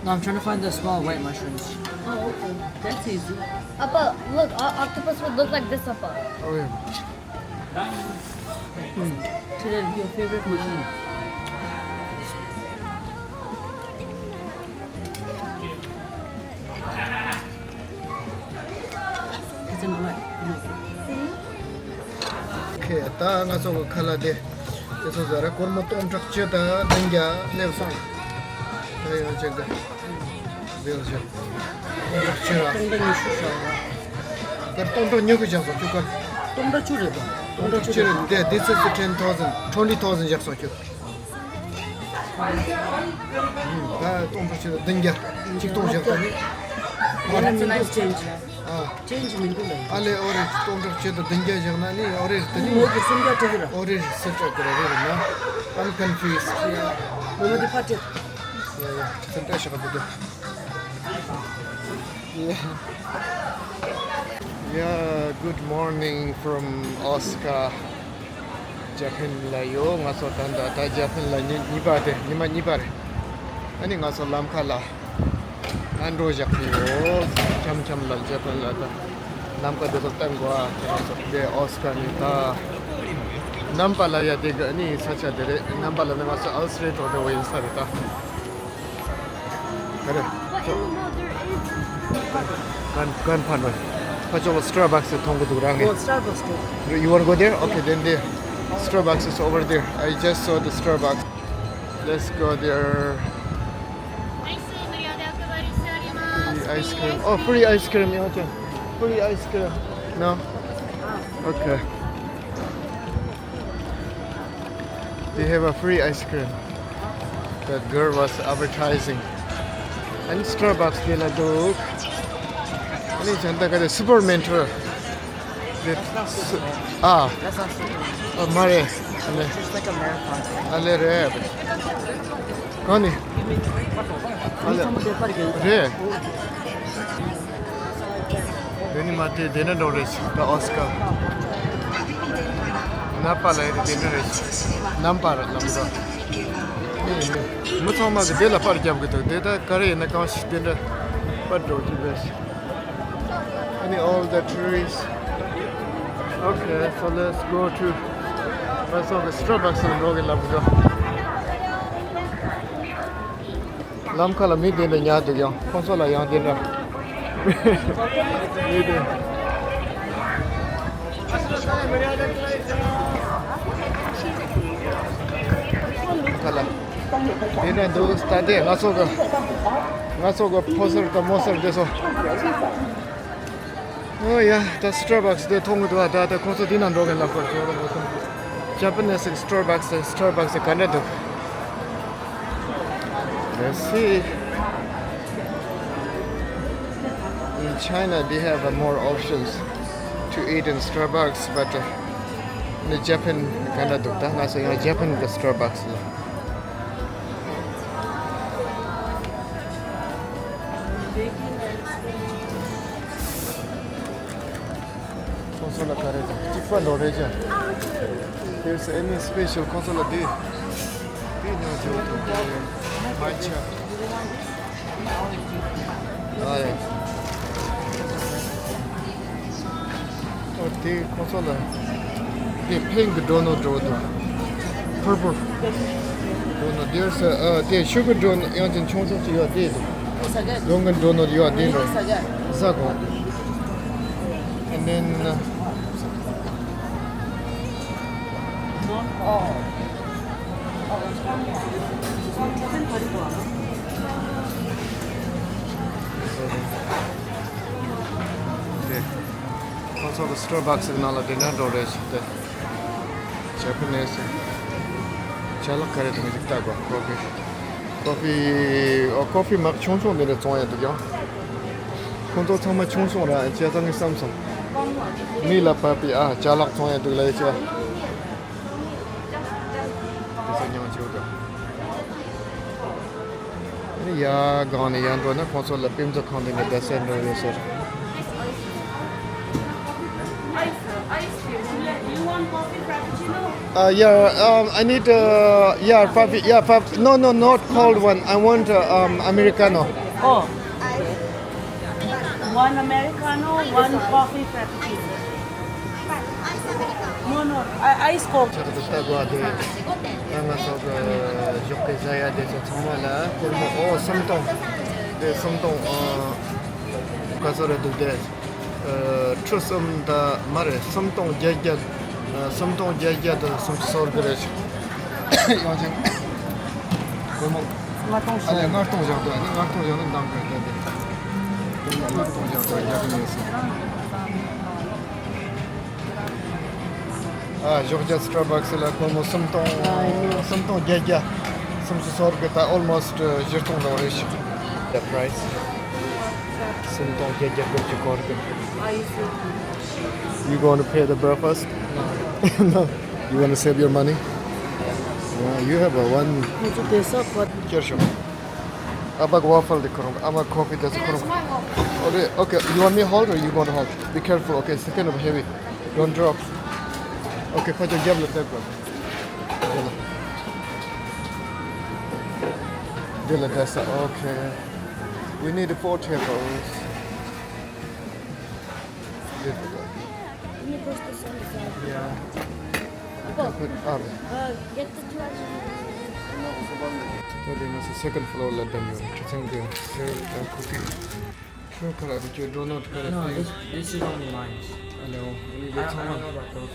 No, I'm trying to find the small white mushrooms. Oh, okay. That's easy. Appa, look, o- octopus would look like this, Appa. Oh, yeah. Today, your favorite mushroom. ཁེ་ད་ང་ཚོ་གི་ཁ་ལག་དེ་དེ་ཚོ་ཟ་ར། སྒོར་མོ་སྟོང་ཕྲག་བཅུ་དང་བདུན་བརྒྱ་སླེབས་སོང་། ད་ཡོང་ཅེ་གི་བེལ་ཇི་སྟོང་ཕྲག་བཅུ་ར། སྟོང་ཕྲག་ཉི་ཤུ་བཞག་སོང་། ཁྱོད་སྟོང་ཕྲག་བཅུ་རེད་པ། སྟོང་ཕྲག་བཅུ་རེད་དེ། This is ten thousand, twenty thousand བཞག་སོང་ཁྱོད། ད་སྟོང་ཕྲག་བཅུ་དང་བདུན་བརྒྱ། ཆིག་སྟོང་བཞག་ད་ནི། That's a nice change. ཨ། Change མི་འདུག་ལ། ཨ་ལེ་ཨོ་རེད། སྟོང་ཕྲག་བཅུ་དང་བདུན་བརྒྱ་བཞག་ན་ནི་ཨོ་རེད་དེ་ནི། མོ་གི་སུམ་བརྒྱ་སྤྲད་ར། ཨོ་རེད་སུམ་བརྒྱ་སྤྲད་ར་རེད་ན། I'm confused. མོ་དེ་ཕར་སྤྲད། Yeah, yeah. སུམ་བརྒྱ་བཞག་གི་འདུག Yeah, good morning from Osaka, Japan ལ་ཡོད། ང་ཚོ་ད་ལྟ་ད་ཇ་པན་ལ་ཉི་གཉིས་པ་དེ། ཉི་མ་གཉིས་པ་རེད། ཨ་ནི་ང་ཚོ་ལམ་ཁ་ལ་ཨ་འགྲོ་བཞག་གི་ཡོད། འཆམ་འཆམ་ལ་ཇ་པན་ལ་ད་ལམ་ཁ་དེ་ཚོ་བསྟན་དགོས་ཨ། ཁྱེད་རང་ཚོ་དེ་ཨོ་སི་ཀ་ནས་ད་ནམ་པ་ལ་ཡ་དེ་གི་ཨ་ནི་ས་ཆ་དེ་རེད། ནམ་པ་ལ་ནི་ང་ཚོ་ཨལ་སི་རེ་འགྲོ་དེ་བ་ཡིན་ས་རེད་ད། ག་རེ། But in the mall there is. གན་གན་ཕན་པ། ཕ་ཅོག་ལ་Starbucks མཐོང་གི་འདུག་རང་ངས། Oh, Starbucks འདུག You wanna go there? Okay, then there. Starbucks is over there. I just saw the Starbucks. Let's go there. Free ice cream. Oh, free ice cream. Yeah, okay. Free ice cream. No? Okay. They have a free ice cream. That girl was advertising. And Starbucks དེ་ལ་འདུག་ཨ་ནི་ཇན་ད་ག་དེ་Superman འཕྲོ། དེ་སུ་ཨ། ཨ་མ་རེད། ཨ་ལེ། ཨ་ལེ་རེད། གང་ནི། ཨ་ལེ། རེད། དེ་ནི་མ་དེ་དེ་འདྲ་འགྲོ་རེད། ད་ཨོ་སི་ཀ་ནམ་པ་ལ་ཡོད་དེ་འདྲ་རེད། ནམ་པ་ར་ནམ་པ། མི་ཚང་མ་གི་དེ་ལ་པར་རྒྱབ་གི་འདུག་དེ་ད་ག་རེ་ཡིན་ན་གང་ཞིག་དེ་འདྲ་པར་འགྲོ་གི་རེད། ཨ་ནི་all the trees. Okay, so let's go to ང་ཚོ་གི་Starbucks ལ་འགྲོ་གི་ལབ་འདུག་ལམ་ཁ་ལ་མི་དེ་འདྲ་ཉར་འདུག་ཡང་ཁོང་ཚོ་ལ་ཡང་དེ་འདྲ་མི་དེ། ཁ་ལ་དེ་འདྲ་འདུག་ད་དེ་ང་ཚོ་གི་ང་ཚོ་གི་ཕོ་གསར་དང་མོ་གསར་དེ་ཚོ། ཨོ་ཡ། ད་Starbucks དེ་མཐོང་གི་འདུག་ད་ད་ཁོང་ཚོ་དེ་ན་འགྲོ་གི་ལབ་པར་ཞོར་ལ་Japanese Starbucks དེ་Starbucks དེ་ག་འདྲ་འདུག Let's see. In China, they have uh, more options to eat in Starbucks, but uh, in Japan, ག་འདྲ་འདུག་ད་ང་ཚོ་ཡང་Japan གི་Starbucks ལ། ཁོང་ཚོ་ལ་ག་རེ་དང་གཅིག་པ་འགྲོ་རེད་ཅང་། There's any special ཁོང་ཚོ་ལ་དེ་དེ་ཉོ་ཆོག་འདུག་དེ་མ་ཆ། ཨ་ཡ། ཨོ་དེ་ཁོང་ཚོ་ལ་དེ་pink donut འགྲོ་འདུག Purple donut. There's a uh, དེ sugar donut ཡང་ཅིན་ཆུང་ཆུང་ཅིག་ཡོད་དེ་འདུག Dunkin donut ཡོད་དེ་འགྲོ། ཟ་གོ And then uh, ཁོང་ཚོ་གི་Starbucks གི་ནང་ལ་dinner འགྲོ་རེད་ཞིག་སྟེ། Japanese ཅ་ལག་ག་རེ་དང་ཞིག་ལྟ་དགོས། Coffee Coffee ཨོ་Coffee མ་ཆུང་ཆུང་འདི་འདྲ་བཙོང་ཡ་འདུག་ཡང་། ཁོང་ཚོ་ཚང་མ་ཆུང་ཆུང་ར་བྱས་ཙང་ངས་བསམ་སོང་། མི་ལ་བབས་པའི་ཨ་ཅ་ལག་བཙོང་ཡ་འདུག་ལ་ཡ་ཅེ། དེ་ཚོ་མྱང་བྱེད་དགོས། ཡ་སྒང་ནས་ཡར་འགྲོ་ན་ཁོང་ཚོ་ལ་པིམ་ཚོ་ཁང་དེ་ནས་བསྡད་ས་འགྲོ་ཡོད་ཟེར། Ice, uh, ice cream. You want coffee frappuccino? Uh, yeah, um, I need, uh, yeah, frappu- yeah, frap- no, no, not cold one. I want uh, um, Americano. Oh. One Americano, one coffee frappuccino. No, no, I- ice cold. ཁྱེད་ཀྱི་ལྟ་དགོས་དེ། ང་ང་ཚོ་གི་ཞོགས་ཀས་ཟ་ཡ་དེ་ཚོ་ཚང་མ་ལ་སྒོར་མོ་ཨོ་སུམ་སྟོང་། དེ་སུམ་སྟོང་ཨ་ག་ཚོད་རེད་འདུག་དེ། ཁྲི་གསུམ་དང་མ་རེད། སུམ་སྟོང་བརྒྱད་བརྒྱ། སུམ་སྟོང་བརྒྱད་བརྒྱ་དང་སུམ་ཅུ་སོ་དགུ་རེད། ཡང་ཅིག་སྒོར་མོ་ལྔ་སྟོང་ཨ་ལས་ལྔ་སྟོང་བཞག་འདུག་ཨ་ནི་ལྔ་སྟོང་བཞག་ན་འདང་གི་འདུག་སྟེ། སྒོར་མོ་ལྔ་སྟོང་བཞག་འདུག་རྒྱག་གི་མེད་སོང་། ཨ་ཞོགས་ཇ་Starbucks ལ་སྒོར་མོ་སུམ་སྟོང་སུམ་སྟོང་བརྒྱད་བརྒྱ། སུམ་ཅུ་སོ་དགུ་ད་almost བཞི་སྟོང་ལོངས་རེད་ཤག The price. སུམ་སྟོང་བརྒྱད་བརྒྱ་དགུ་བཅུ་སྐོར་གི You gonna pay the breakfast? No. You wanna save your money? Yeah, you have a one. ཁོང་ཚོ་དེ་ས་ཁོ། ཁྱེར་ཤོག་ཨ་ཕ་གི་waffle དེ་ཁོ་རང་ཨ་མ་coffee དེ་ཚོ་ཁོ་རང་། Okay, okay. You want me hold or you gonna hold? Be careful, okay? It's kind of heavy. Don't drop. Okay, ཁོ་ཚོ་རྒྱབ་ལ་བསྡད་དགོས། འདི་ལ། འདི་ལ་བསྡད་ས། Okay. We need four tables. འདི་ལ། Мне просто соль взял. Yeah. Папа, uh, get the two. ད་དེ་ང་ཚོ་second floor ལ་བསྡད་ཡོད། ཁྲི་ཚང་གི་སེར་དང་ཁུ་ཏི། ཁྱོད་ཁ་ལ་རུ་ཁྱོད་donut ཁ་ལ No, ཕེ། This, this is only mine. ཨ་ལེའོ། ཨ་ནི་I, དེ་ཚང་I don't know མ་about those.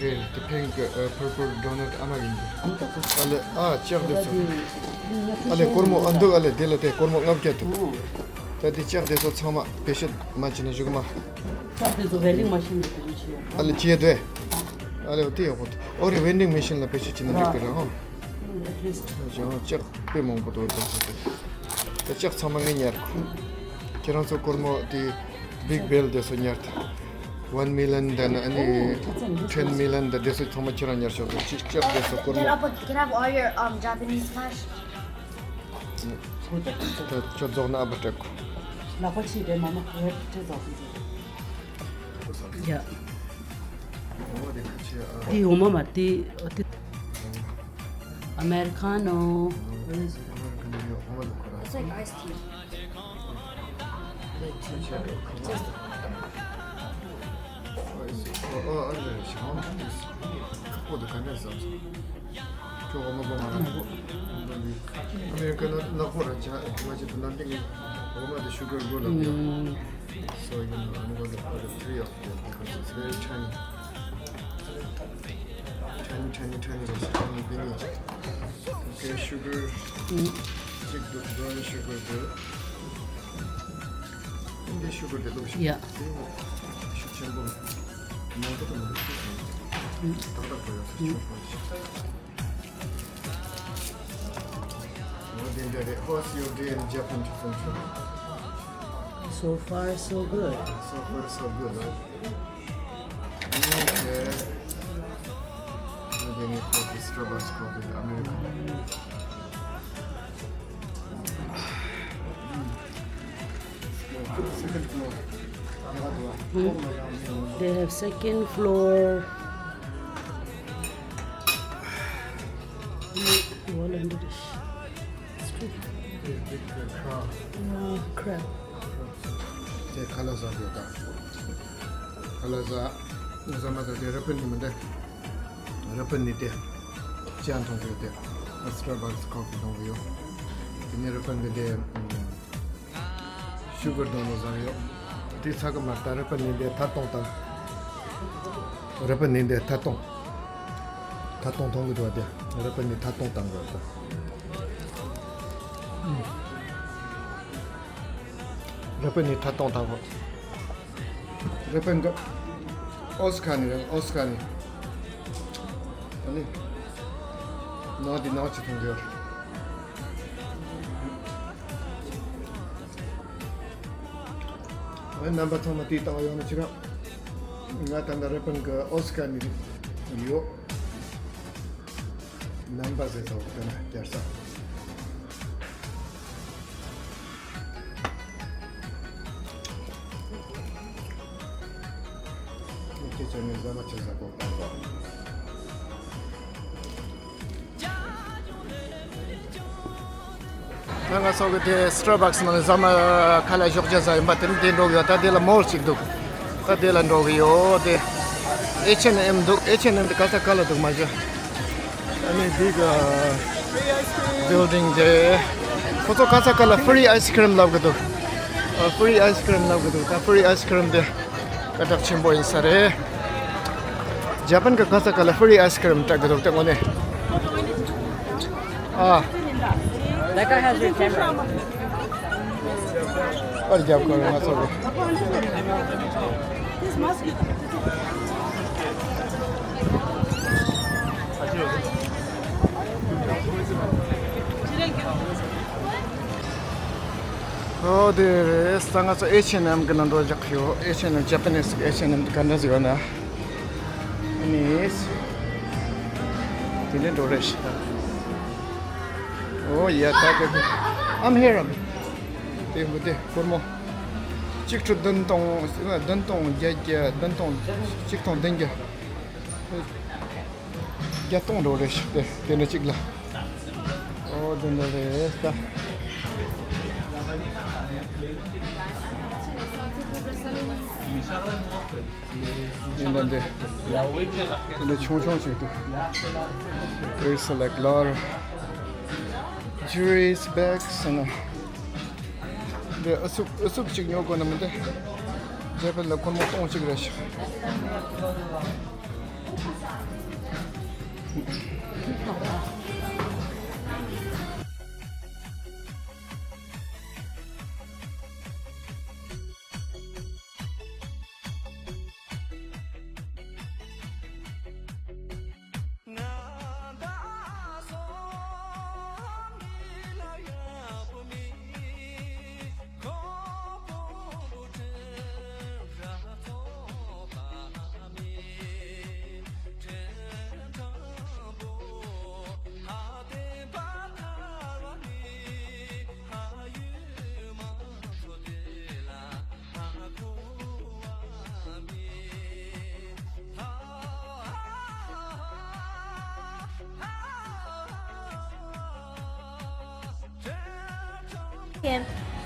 རེད། དེ་pink ཨ་purple donut ཨ་མ་ཡིན་འདུག་ཨ་ལེ་ཨ་ལྕགས་འདི་ཚོ། ཨ་ལེ་སྒོར་མོ་ཨ་འདུག་ཨ་ལེ་དེ་ལ་དེ་སྒོར་མོ་ལྔ་བརྒྱ་འདུག་ད་དེ་ལྕགས་དེ་ཚོ་ཚང་མ་བེད་སྤྱོད་མ་བྱེད་ན་བཞུགས་མ། ལྕགས་དེ་ཚོ་vending machine ལ་བེད་སྤྱོད་བྱེད་ཡོད། ཨ་ལེ་བྱེད་འདུག་ཨ་ལེ་དེ་ཡག་པོ་འདུག་ཨོ་རེད། vending machine ལ་བེད་སྤྱོད་བྱེད་ན་འགྲིག་གི་རེད་ཧོ། ཡང་ལྕགས་དཔེ་མང་པོ་འདུག་ད་ལྕགས་ཚང་མ་ངས་ཉར་གོ་ཁྱེད་རང་ཚོ་སྒོར་མོ་དེ་big bale དེ་ཚོ་ཉར་ད། One million དང་ཨ་ནི་ten million དང་དེ་ཚོ་ཚང་མ་ཁྱེད་རང་ཉར་ཆོག་གི་ཅིག་ལྕགས་དེ་ཚོ་སྒོར་Can I མོ། Have a, can I have all your um Japanese cash? ད་ཁྱོད་རྫོགས་ན་ཨ་ཕ་སྤྲད་གོ་ལག་པ་ཕྱིས་དེ་མ་མ་ཧེ་ཏྲེ་རྫོགས་གི་ཡ། དེ་འོ་མ་མ་དེ་དེ། Americano. It's like iced tea. ཨོ་ཨོ་ཨ་རེ་ཞང་ཁོ་དེ་ག་འདྲ་བཟོ། ཁྱོད་འོ་མ་གོ་མ་ར་ཨ་མེ་རི་ཀ་ན་ནག་པོ་ར་ཆ་ང་ཅི་དུ་ནམ་ཏིང་འོ་མ་དེ་ཤུ་གར་གོ་ལ་ཡོད། So you know, I'm going to put a three of them because it's very tiny. Tiny, tiny, tiny, tiny, tiny. Okay, sugar. ཅིག་འདུག brown sugar འདུག་འདི་ཤུ་གར་དེ་འདུག་ཤུ་གར་དེ་ཤུགས་ཆེན་པོ། མང་པོ་དང་མི་འདུག་ཤུགས་ཆེན་པོ། ཏག་ཏག་པོ་ཡོད་ཤུགས་ཆེན་པོ། འོ་དེ་འདྲ་རེད། How's your day in Japan? So far, so good. So far, so good, huh? Okay. Let me put the Starbucks coffee in America. They have second floor. Wall under this. Crab. དེ་ཁ་ལག་ཟ་དགོས་ད། ཁ་ལག་ཟ། ཟ་མ་ཟ་དེ་རི་པིན་ནི་མི་འདུག་རི་པིན་ནི་དེ། ཅན་མཐོང་གི་དེ། Starbucks coffee མཐོང་གི་ཡོད། དེ་ནི་རི་པིན་གི་དེ། ཤུ་གར་དང་ནོ་ཟ་ཡོད། དེ་ཚ་གི་མ་ད་རི་པིན་ནི་དེ་ཐ་གཏོང་དང་། རི་པིན་ནི་དེ་ཐ་གཏོང་། ཐ་གཏོང་མཐོང་གི་འདུག་དེ། རི་པིན་ནི་ཐ་གཏོང་བཏང་གི་འདུག་རི་པིན་ནི་ཐ་གཏོང་བཏང་གི་རི་པིན་གི་ཨོ་སི་ཁ་ནི་རེད། ཨོ་སི་ཁ་ནི། ཨ་ནི། ནང་དེ་ནང་ཅི་མཐོང་གི་ཡོད། ཨ་ནི་རྣམ་པ་ཚང་མ་དེ་ལྟ་བ་ཡོང་ན་ཅི་ག་ང་ད་ལྟ་རི་པིན་གི་ཨོ་སི་ཁ་ནི་ཡོད། རྣམ་པ་ཟེར་ཚོགས་དེ་ན་རྒྱལ་ས། ཁྱེད་ཚོ་ནི་ཟ་མ་ཆེ་ཟ་གོ་བཏང་གོ། ད་ང་ཚོ་གི་དེ་Starbucks ནང་ནས་ཟ་མ་ཁ་ལག་ཞོགས་ཇ་ཟ་ཡིན་པ་དེ་ནི་དེ་འགྲོ་གི་ཡོད། ད་དེ་ལ་མོལ་ཅིག་འདུག་ད་དེ་ལ་འགྲོ་གི་ཡོད། དེ་H and M འདུག H and M དེ་ག་ས་ག་ལ་འདུག་མ་གཞི། ཨ་ནི་འདི་ག་བིལ་ཌིང་དེ། ཁོ་ཚོ་ག་ས་ག་ལ་ཕི་རི་ཨའི་སི་ཁི་རིམ་ལབ་གི་འདུག་ཨ། ཕི་རི་ཨའི་སི་ཁི་རིམ་ལབ་གི་འདུག་ད་ཕི་རི་ཨའི་སི་ཁི་རིམ་དེ་སྐད་གྲགས་ཆེན་པོ་ཡིན་ས་རེད། ཇ་པན་གི་ག་ས་ག་ལ་ཕི་རི་ཨའི་སི་ཁི་རིམ་སྤྲད་གི་འདུག་དེ་དངོས་གནས། ཨ། Becca has your camera. པར་རྒྱབ་ཁོ་རང་ང་ཚོ་གི། ཨོ་དེ་རེད། ས་ང་ཚོ་H and M གི་ནང་འགྲོ་རྒྱག་ཡོད། H and M Japanese གི་H and M དེ་ག་འདྲ་ཟིག་ཡོད་ན། ཨ་ནི། དེ་ནས་འགྲོ་རེད་ཤི། ཨོ་ཡ་ད་དེ་གི། I'm here. དེ་མི་དེ་སྒོར་མོ། གཅིག་ཁྲི་བདུན་སྟོང་། བདུན་སྟོང་བརྒྱད་བརྒྱ། བདུན་སྟོང་གཅིག་སྟོང་བདུན་བརྒྱ། བརྒྱ་སྟོང་འགྲོ་རེད་ཤག་དེ་དེ་འདྲ་གཅིག་ལ། ཨོ་དེ་འདྲ་རེད་ད། ཡིན་ད་འདི། དེ་འདྲ་ཆུང་ཆུང་ཅིག་འདུག It's like lot of jewelries, bags and འདི་ཨ་སུབ་ཨ་སུབ་ཅིག་ཉོ་དགོས་ན་མི་འདི། རྒྱ་བལ་ལ་སྒོར་མོ་སྟོང་གཅིག་རེད་ཤག Kim,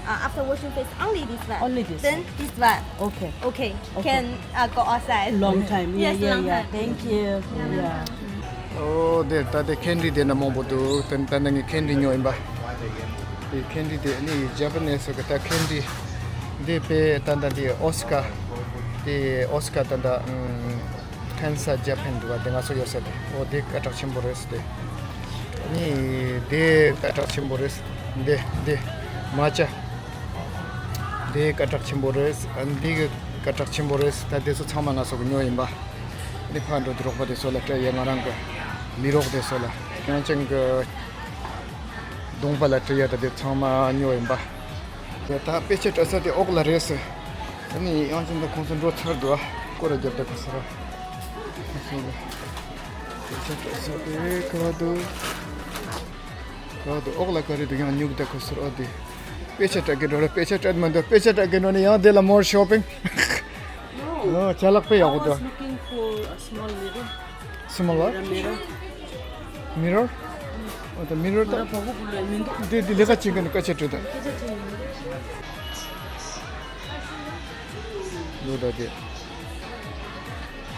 Uh, after washing face, only this one. Only this Then one. This one. Okay. Okay. Okay. Can uh, go outside. Long time. Yeah, yes, yeah, long yeah. Time. Thank you. Yeah. Yeah. ཨོ་དེ་ད་དེ་ཁེན་ཌི་དེ་འདྲ་མང་པོ་འདུག་དེ་ད་ནི་ངས་ཁེན་ཌི་ཉོས་ཡིན་པ། དེ་ཁེན་ཌི་དེ་ནི་ཇ་པ་ནེ་སི་གི་ད་ཁེན་ཌི་དེ་པེ་ད་ད་དེ་ཨོ་སི་ཀ་དེ་ཨོ་སི་ཀ་ད་ད་ཁན་ས་ཇ་པན་འདུག་པ། དེ་ང་ཚོ་ཡོད་ས་དེ། ཨོ་དེ་སྐད་གྲགས་ཆེན་པོ་རེད་ཟེར་དེ། ནི་དེ་སྐད་གྲགས་ཆེན་པོ་རེད། འདི་འདི་མ་ཅ། འདི་སྐད་གྲགས་ཆེན་པོ་རེད། འདི་གི་སྐད་གྲགས་ཆེན་པོ་རེད། ད་དེ་ཚོ་ཚང་མ་ང་ཚོ་གི་ཉོ་ཡིན་པ། འདི་ཕར་འགྲོ་དུས་རོགས་པ་དེ་ཚོ་ལ་སྤྲད་ཡས། ང་རང་གི་མི་རོགས་དེ་ཚོ་ལ། ཡང་ཅིན་གི་གདོང་པ་ལ་སྤྲད་ཡས། ད་དེ་ཚང་མ་ཉོ་ཡིན་པ། དེ་ད་དཔེ་ཆ་སྤྲད་ས་དེ་འོག་ལ་རེད་ཟེར། ཨ་ནི་ཡང་ཅིན་ད་ཁོང་ཚོ་འགྲོ་ཚར་འདུག་ཨ། སྐོར་ར་རྒྱབ་ད་ཁོ་ཚོ་ར། ཁོང་ཚོ་ལ་དཔེ་ཆ་སྤྲད་ས་དེ་ག་བ་འདུག་ག་བ་འདུག་འོག་ལ་ག་རེ་འདུག་ཡང་སྨྱུག་ད་ཁོ་ཚོ་ར། ཨ་དེ་དཔེ་ཆ་སྤྲད་གི་འགྲོ་ར། དཔེ་ཆ་སྤྲད་མི་འདུག་དཔེ་ཆ་སྤྲད་གི་འགྲོ་ནི་ཡང་དེ་ལ་more shopping. No. ཨོ་ཅ་ལག་དཔེ་ཡག་པོ་I was འདུག looking for a small mirror. Small what? Mirror. Mirror? ཨོ་ད་མི་རོར་ད། ང་ར་བ་གོ་བུ་ལ་མི་འདུག་འདི་འདི་ལས་ཀ་བྱེད་མཁན་ནི་སྐད་ཆ་དྲིས་ད། སྐད་ཆ་དྲིས་མི་འདུག་ལོ་ད་དེ།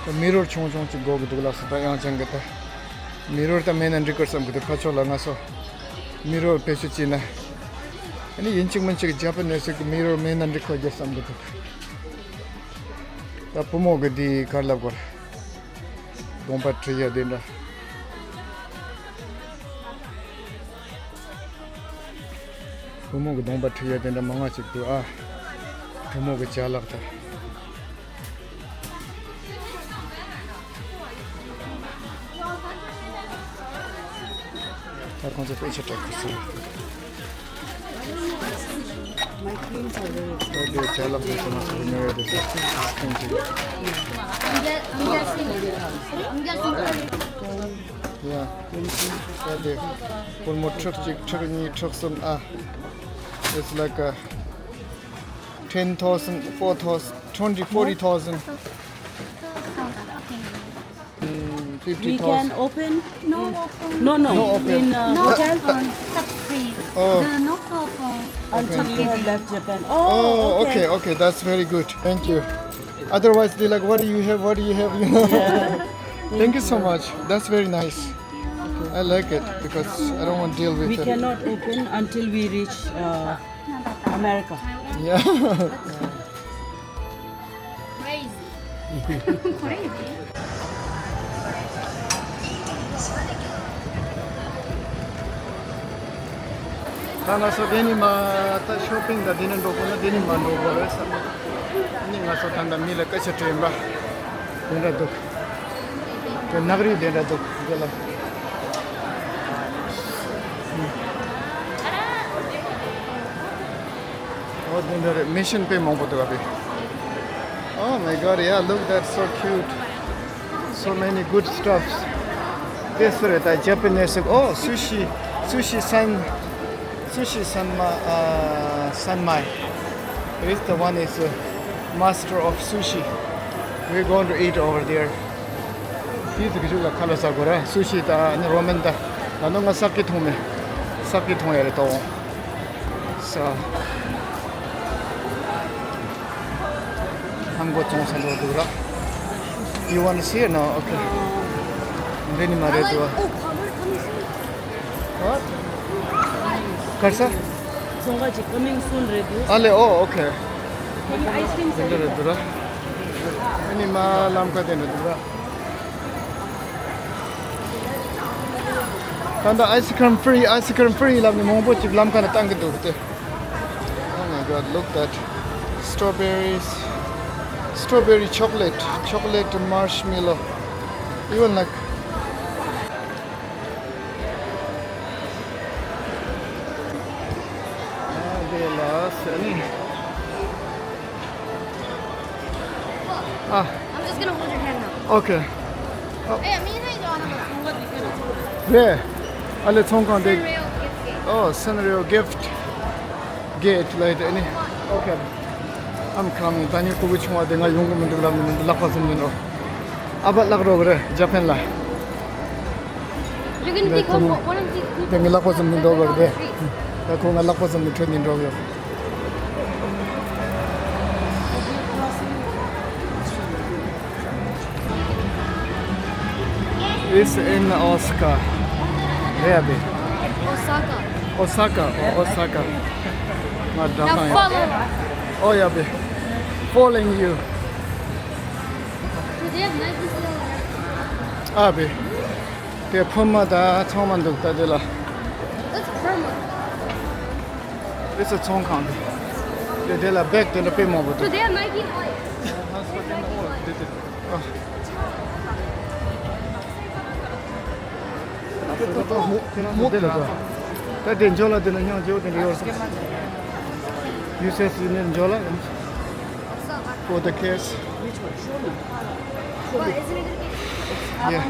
ད་མི་རོར་ཆུང་ཆུང་ཅིག་དགོས་ཀྱི་འདུག་ལགས་སོ། ད་ཡང་ཅན་གི་ད། མི་རོར་ད་མེད་ན་འགྲིག་གི་བསམ་གི་འདུག་ཕ་ཕྱོགས་ལ་ང་ཚོ་མི་རོར་བེད་སྤྱོད་བྱས་ན། ཨ་ནི་ཡིན་གཅིག་མིན་གཅིག་ཇ་པ་ནེ་སི་གི་མི་རོར་མེད་ན་འགྲིག་ཁོ་རྒྱལ་བསམ་གི་འདུག་ད་བུ་མོ་གི་འདི་གར་ལབ་དགོས། གདོང་པ་འཁྲུད་ཡ་དེ་འདྲ། བུ་མོ་གི་གདོང་པ་འཁྲུད་ཡ་དེ་འདྲ་མང་ང་ཅིག་འདུག་ཨ། བུ་མོ་གི་ཅ་ལག་དང་། ད་ཁོང་ཚོ་དཔེ་ཆ་སྤྲད་གི་སོང་། ད་དེ་ཅ་ལག་དེ་ཚོ་ང་ཚོ་གི་ཉོ་ཡ་དེ་ཚོ་ཨ་ཁོང་ཚོ་ཡ། ད་དེ་སྒོར་མོ་ཁྲི་གཅིག་ཁྲི་གཉིས་ཁྲི་གསུམ་ཨ། It's like a ten thousand, four thousand, twenty, forty thousand. Mm, We can fifty thousand. Open? No open. No, no. No open. In uh, No hotel? Open. Stop, please. Oh. The no open. Until you have left Japan. Oh, okay, okay. That's very good. Thank you. Otherwise, they're like, "What do you have? What do you have?" You know. Yeah. Thank you so much. That's very nice. I like it because I don't want to deal with We it. Cannot open until we reach uh, America. Yeah. Crazy. Crazy. ད་ང་ཚོ་དེ་ནི་མ་ད་ཤོ་པིང་དང་དེ་ནི་འགྲོ་དགོས་ན་དེ་ནི་མ་འགྲོ་དགོས་རེད་བསམ། ཨ་ནི་ང་ཚོ་ད་ལྟ་མི་ལ་སྐད་ཆ་དྲིས་པ་དེ་འདྲ་འདུག་དེ་ནག་རིགས་དེ་འདྲ་འདུག་དེ་ལ། ཨོ་དེ་འདྲ་རེད། མི་ཤིན་དཔེ་མང་པོ་འདུག་ག་དེ། Oh my God, yeah, look, that's so cute. So many good stuffs. This is the Japanese. Oh, sushi, sushi san, sushi sanma, uh, sanmai. This the one is uh, master of sushi. We're going to eat over there. དེའི་གཞུག་ལ་ཁ་ལག་ཟ་དགོས་ར། སུ་ཤི་དང་ཨ་ནི་རོ་མན་དང་། ད་ནི་ང་ས་ཀི་འཐུང་མེད། ས་ཀི་འཐུང་ཡ་རེད་དོ། ས། ཧམ་གོ་ཚོང་ས་འགྲོ་འདུག་ར། You want to see it? No, okay. འདི་ནི་མ་རེད་དོ། What? གར་ས། ཚོང་ཁང་ཅིག་coming soon རེད་འདུག་ཨ་ལེ། Oh, okay. Can you ice cream འདི་འདྲ་རེད་འདུག་ར། ཨ་ནི་མ་ལམ་ཁ་དེ་འདྲ་འདུག་ར། ད་ལྟ་ice cream free, ice cream free ལབ་ནས་མང་པོ་ཅིག་ལམ་ཁ་ལ་བཏང་གི་འདུག་སྟེ། Oh my God, look that. Strawberries, strawberry chocolate, chocolate marshmallow. Even like, ཨ་དེ་ལ་ཟེར་ནི། ཨ། I'm just gonna hold your hand now. Okay. ཨ། ཨེ། མི་ཧེ་ཡོ་ན་མ་ལ། རེད། ཨ་ལེ་ཚོང་ཁང་དེ། Sanrio gift gate. Oh, Sanrio gift gate ལ་དེ་ནི། Okay. I'm coming. ད་ནི་ཕྲུ་གུ་ཆུང་བ་དེ་ང་ཡོང་གི་མི་འདུག་ལབ་ནི་མི་འདུག་ལག་པ་ཟུམ་ནི་འགྲོ། ཨ་ཕ་ལག་རོགས་རེད་ཇ་པན་ལ། You're gonna be called one of these people. དེ་ངའི་ལག་པ་ཟུམ་ནི་འགྲོ་གི་རེད། ད་ཁོ་ང་ལག་པ་ཟུམ་ནི་ཁྲིད་ནི་འགྲོ་གི་ཡོད། It's in Osaka. Where be? Osaka. Osaka. Oh, Osaka. Not downtown. Now follow. Oh, yeah, be. Following you. Do they have Nike still? Ah, be. དེ་ཕུ་མ་ད་ཚང་མ་འདུག་ད་དེ་ལ། That's Puma. It's a ཚོང་ཁང་དེ། དེ་དེ་ལ་བེག་དེ་འདྲ་དཔེ་མང་པོ་འདུག Do they have Nike? ད་དེ་འཇོ་ལ་དེ་ན་ཉང་ཇོ་དེ་འདྲ་ཡོད་སོང་། ཡུ་སེ་སི་ནས་འཇོ་ལ། For the kids. Which one? Show me. Show me. Yeah.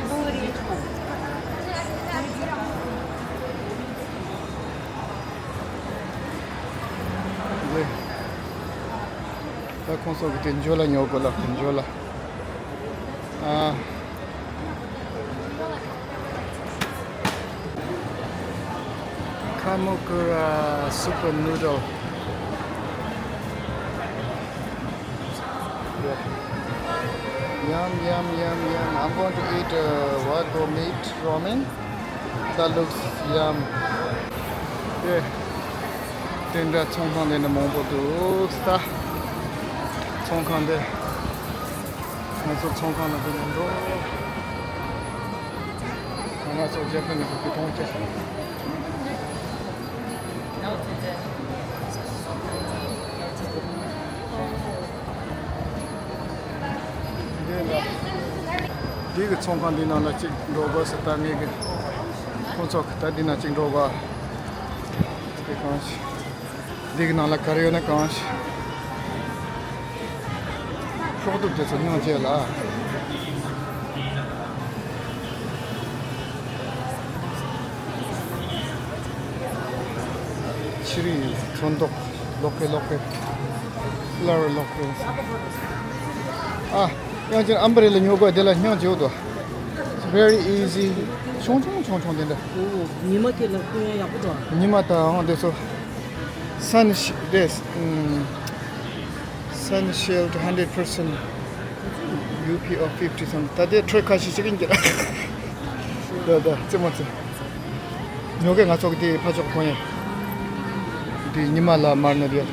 ད་ཁོང་ཚོ་གི་དེ་འཇོ་ལ་ཉོ་དགོས་ལ་དེ་འཇོ་ལ། ཨ། Kamakura super noodle. Yeah. Yum, yum, yum, yum. I'm going to eat uh, wagyu meat ramen. That looks yum. Yeah. དེ་འདྲ་ཚོང་ཁང་དེ་འདྲ་མང་པོ་འདུག་ས། ཚོང་ཁང་དེ། ང་ཚོ་ཚོང་ཁང་ལ་འགྲོ་མི་འགྲོ། ང་ཚོ་རྒྱ་ཕན་ནས་ཁོ་གི་མཐོང་ཆེ། འདི་ལ། འདི་གི་ཚོང་ཁང་འདི་ནང་ལ་གཅིག་འགྲོ་དགོས་ཟེར་ད་ངེད་ཀྱི་ཁོང་ཚོ་གི་ད་འདི་ན་གཅིག་འགྲོ་དགོས། དེ་གང་ཞིག་འདི་གི་ནང་ལ་ག་རེ་ཡོད་ན་གང་ཞིག་ཤོག་ཐུབ་དེ་ཚོ་སྙིང་རྗེ་ལ། ཕྱི་རིགས་ཚོན་མདོག་ལོག་གི་ལོག་གི། ལར་ལོག་གི། ཨ། ཡང་ཅིན་ཨམ་བྷ་རེ་ལ་ཉོ་དགོས་དེ་ལ་སྙིང་རྗེ་འདུག Very easy. ཆུང་ཆུང་ཆུང་ཆུང་དེ་འདྲ། ཨོ། ཉི་མ་དེ་ལ་སྐུ་ཡང་ཡག་པོ་འདུག་ཉི་མ་དང་དེ་ཚོ། Sun sh- this, mm, sun shield hundred percent U P of fifty something. ད་དེ་ཁྲོད་ཁ་ཤས་ཤིག་ཡིན་གྱི་ར། ད་ད་རྩེད་མོ་རྩེ། ཉོ་གི་ང་ཚོ་གི་དེ་ཕ་ཕྱོགས་གོན་ཡ། དེ་ཉི་མ་ལ་མར་ནོ་རེད།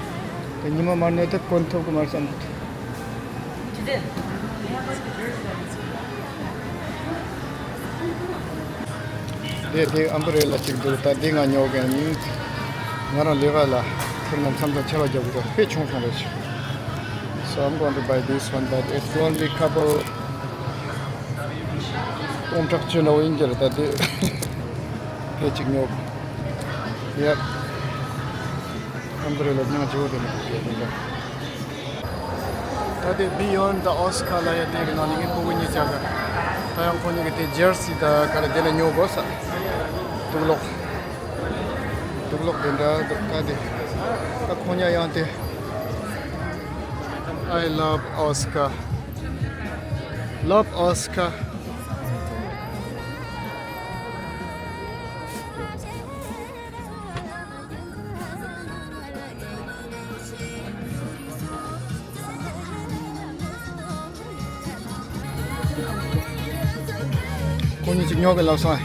དེ་ཉི་མ་མར་ནོ་དེ་གོན་ཐུབ་གི་མར་བསམ་གི། དེ་དེ་ཨམ་བྷ་རེ་ལ་གཅིག་འདུག་ད་དེ་ང་ཉོ་གི་ཡིན། ང་རང་ལས་ཀ་ལ་ཁྱེད་རང་མཚམས་མཚམས་ཆར་པ་རྒྱབ་གི་འདུག་དཔེ་ཆུང་ཆུང་རེད། So I'm going to buy this one, but it's only couple. སྟོང་ཕྲག་བཅུ་འདྲ་བོ་ཡིན་གྱི་རེད་ད་དེ། དེ་གཅིག་ཉོ། Yep. ཨམ་བྷ་རེ་ལ་ཉག་ཅིག་འོ་དེ་མི་འདུག་ཟེར་དེ་འདྲ། ད་དེ་Beyond the Oscar ལ་ཡ་དེ་གི་ནང་ནས་ངའི་སྤུ་གུ་གཉིས་ཆགས་གི། ད་ཡང་ཁོ་གཉིས་ཀྱི་དེ་ཇར་སི་ད་ག་རེ་དེ་ལ་ཉོ་དགོས་ས། དུག་ལོག་དུག་ལོག་དེ་འདྲ་འདུག་ད་དེ། ད་ཁོ་གཉིས་ཡང་དེ། I love Oscar. Love Oscar. ཁོ་གཉིས་ཅིག་ཉོ་གི་ལབ་སོང་།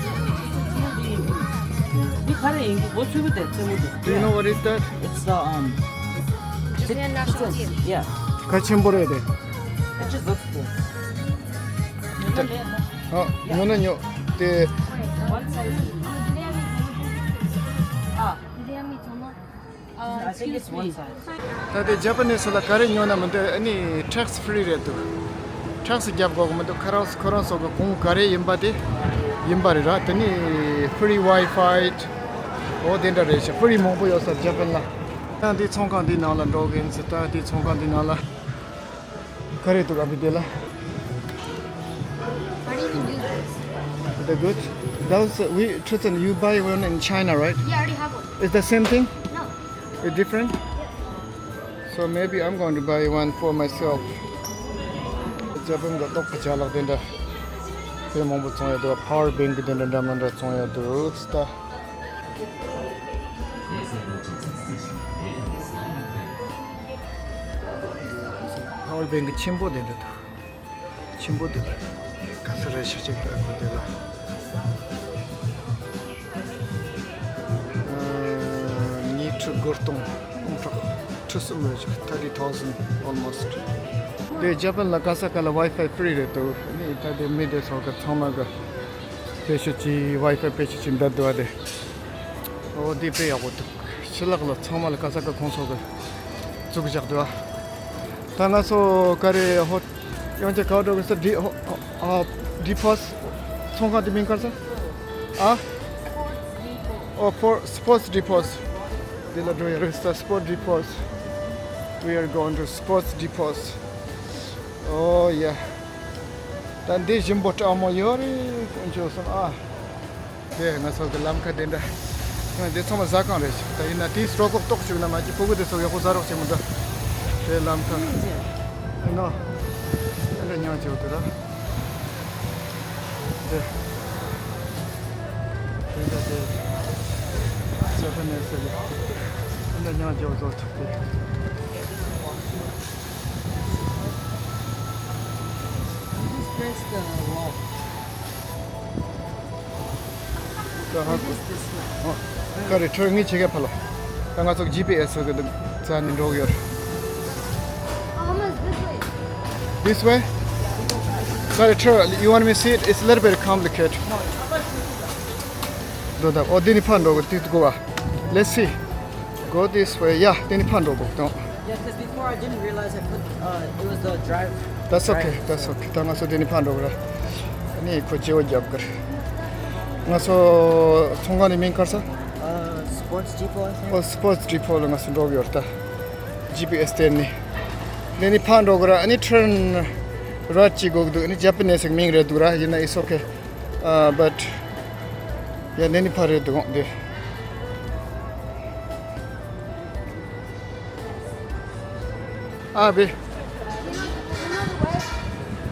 འདི་ག་རེ་ཡིན་གྱི་འོ་ཆུ་བོ་དེ་རྩེད་མོ་དེ། Do you know what is that? It's the, um, Japan national team. Yeah. ག་ཆེན་པོ་རེད་དེ། It just looks cool. ཨ། ཉོ་ན་ཉོ། དེ། One side. ཨ། ད་དེ་ཇ་པ་ནི་སི་ལ་ག་རེ་ཉོ་ན་མི་འདོད་ཨ་ནི་ཊེག་སི་ཕི་རི་རེད་འདུག་ཊེག་སི་རྒྱབ་དགོས་གི་མི་འདུག་ཁོ་རང་ཁོ་རང་ཚོ་གི་གོང་ག་རེ་ཡིན་པ་དེ་ཡིན་པ་རེད་ར། དེ་ནི་ཕི་རི་ཝའི་ཕའི་འོ་དེ་འདྲ་རེད་ཤག་ཕི་རི་མང་པོ་ཡོད་ས་ཇ་པན་ལ། ད་འདི་ཚོང་ཁང་འདི་ནང་ལ་འགྲོ་གི་ཡིན་ཟེར། ད་འདི་ཚོང་ཁང་འདི་ནང་ལ། ག་རེ་འདུག་ཨ་བི་དེ་ལ། I didn't even use this. Is that good? That was, uh, we, Tristan, you buy one in China, right? Yeah, I already have one. It's the same thing? No. It's different? So maybe I'm going to buy one for myself. ཇ་པན་གི་ཏོག་གི་ཅ་ལག་དེ་འདྲ། དེ་མང་པོ་བཙོང་ཡ་འདུག་ཕ་ཝར་བེང་གི་དེ་འདྲ་འདྲ་མི་འདྲ་བཙོང་ཡ་འདུག་ད། ཕ་ཝར་བེང་གི་ཆེན་པོ་དེ་འདྲ་འདུག་ཆེན་པོ་འདུག་ག་ཚོད་རེད་ཤག་ཅིག་ད་ཁོ་དེ་ལ། ཨ། ཉིས་ཁྲི་དགུ་སྟོང་སྟོང་ཕྲག་ཁྲི་གསུམ་རེད་ཤག thirty thousand almost. དེ་ཇ་པན་ལ་ག་ས་ག་ལ་Wi-Fi free རེད་འདུག་ཨ་ནི་ད་དེ་མི་དེ་ཚོ་གི་ཚང་མ་གི་དཔེ་ཤོད་ཀྱི་Wi-Fi དཔེ་ཤོད་ཀྱི་འདི་འདུག་ཨ་དེ། ཨོ་དེ་དཔེ་ཡག་པོ་འདུག་ཕྱི་ལོགས་ལ་ཚང་མ་ལ་ག་ས་ག་ཁོང་ཚོ་གི་བཙུགས་བཞག་འདུག་ཨ། ད་ང་ཚོ་ག་རེ་ཧོ། ཡང་ཅིག་ག་འགྲོ་གི་ས་ཌི་ཧོ། ཨ། ཌི་ཕོས། ཚོང་ཁང་དེ་མིང་ག་རེ་ཟེར། ཨ། ཨོ་ཕོར་སི་པོར་ཊི་ཌི་ཕོས། འདི་ལ་འགྲོ་ཡ་རེད་ས་སི་པོར་ཊི་ཌི་ཕོས། We are going to Sports Depot. Oh yeah. ད་འདི་ཞིམ་པོ་སྤྲང་མོ་ཡོད་རེད་དཀོན་མཆོག་གསུམ་ཨ། དེ་ང་ཚོ་གི་ལམ་ཁ་དེ་འདྲ། ཡང་དེ་ཚང་མ་ཟ་ཁང་རེད་ཤག་ད་ཡིན་ན་དེའི་སྲོག་ཁོག་ལྟོགས་བཅུག་ན་མ་གི་ཕྲུ་གུ་དེ་ཚོ་ཡག་པོ་ཟ་རོགས་བྱེད་མི་འདུག་དེ་ལམ་ཁ། ཨེ་ནོ། ཨེ་འདྲ་ཉང་བྱེད་འོ་དེ་ར། དེ། དེ་འདྲ་དེ། ཇ་པ་ནེ་སི་ལ། ཨེ་འདྲ་ཉང་བྱེད་འོ་ཚོ་ཐུག་དེ། Just press the wall. ད་ཧ་གོ། What is this one? ཨོ། ག་རེ་ཁྲོད་ངས་ཆེ་གེ་ཕ་ལོ། ད་ང་ཚོ་ཇི་པི་ཨེ་སི་གི་རྩ་ནས་འགྲོ་གི་ཡོད་རེད། Almost this way. This way? ག་རེ་ཁྲོད། You want me to see it? It's a little bit complicated. འགྲོ་ད། ཨོ་འདི་ནས་ཕར་འགྲོ་གི་དུས་གོ་བ། Let's see. Go this way. Yeah, འདི་ནས་ཕར་འགྲོ་གི་དང་། Yeah, because before I didn't realize I put, uh, it was the drive. That's okay, drive, that's so. Okay. ད་ང་ཚོ་དེ་ནི་ཕར་འགྲོ་གི་ར། ཨ་ནི་ཁོ་བརྗེ་བོ་རྒྱབ་གི་ར། ང་ཚོ་ཚོང་ཁང་ནི་མིང་ག་རེ་ཟེར། Uh, Sports Depot, I think. ཨོ་སི་པོར་ཊི་ཌི་ཕོ་ལ་ང་ཚོ་འགྲོ་གི་ཡོད་རེད་ད། ཇི་པི་ཨེ་སི་བསྟན་ནི། དེ་ནི་ཕར་འགྲོ་གི་ར། ཨ་ནི་ཊར་ན་རའིཊ་ཅིག་དགོས་ཀྱི་འདུག་ཨ་ནི་ཇ་པ་ནེ་སི་གི་མིང་རེད་འདུག་ར། ཡིན་ན་it's okay. Uh, but yeah, དེ་ནི་ཕར་རེད་འདུག་དེ། ཨ་བེ།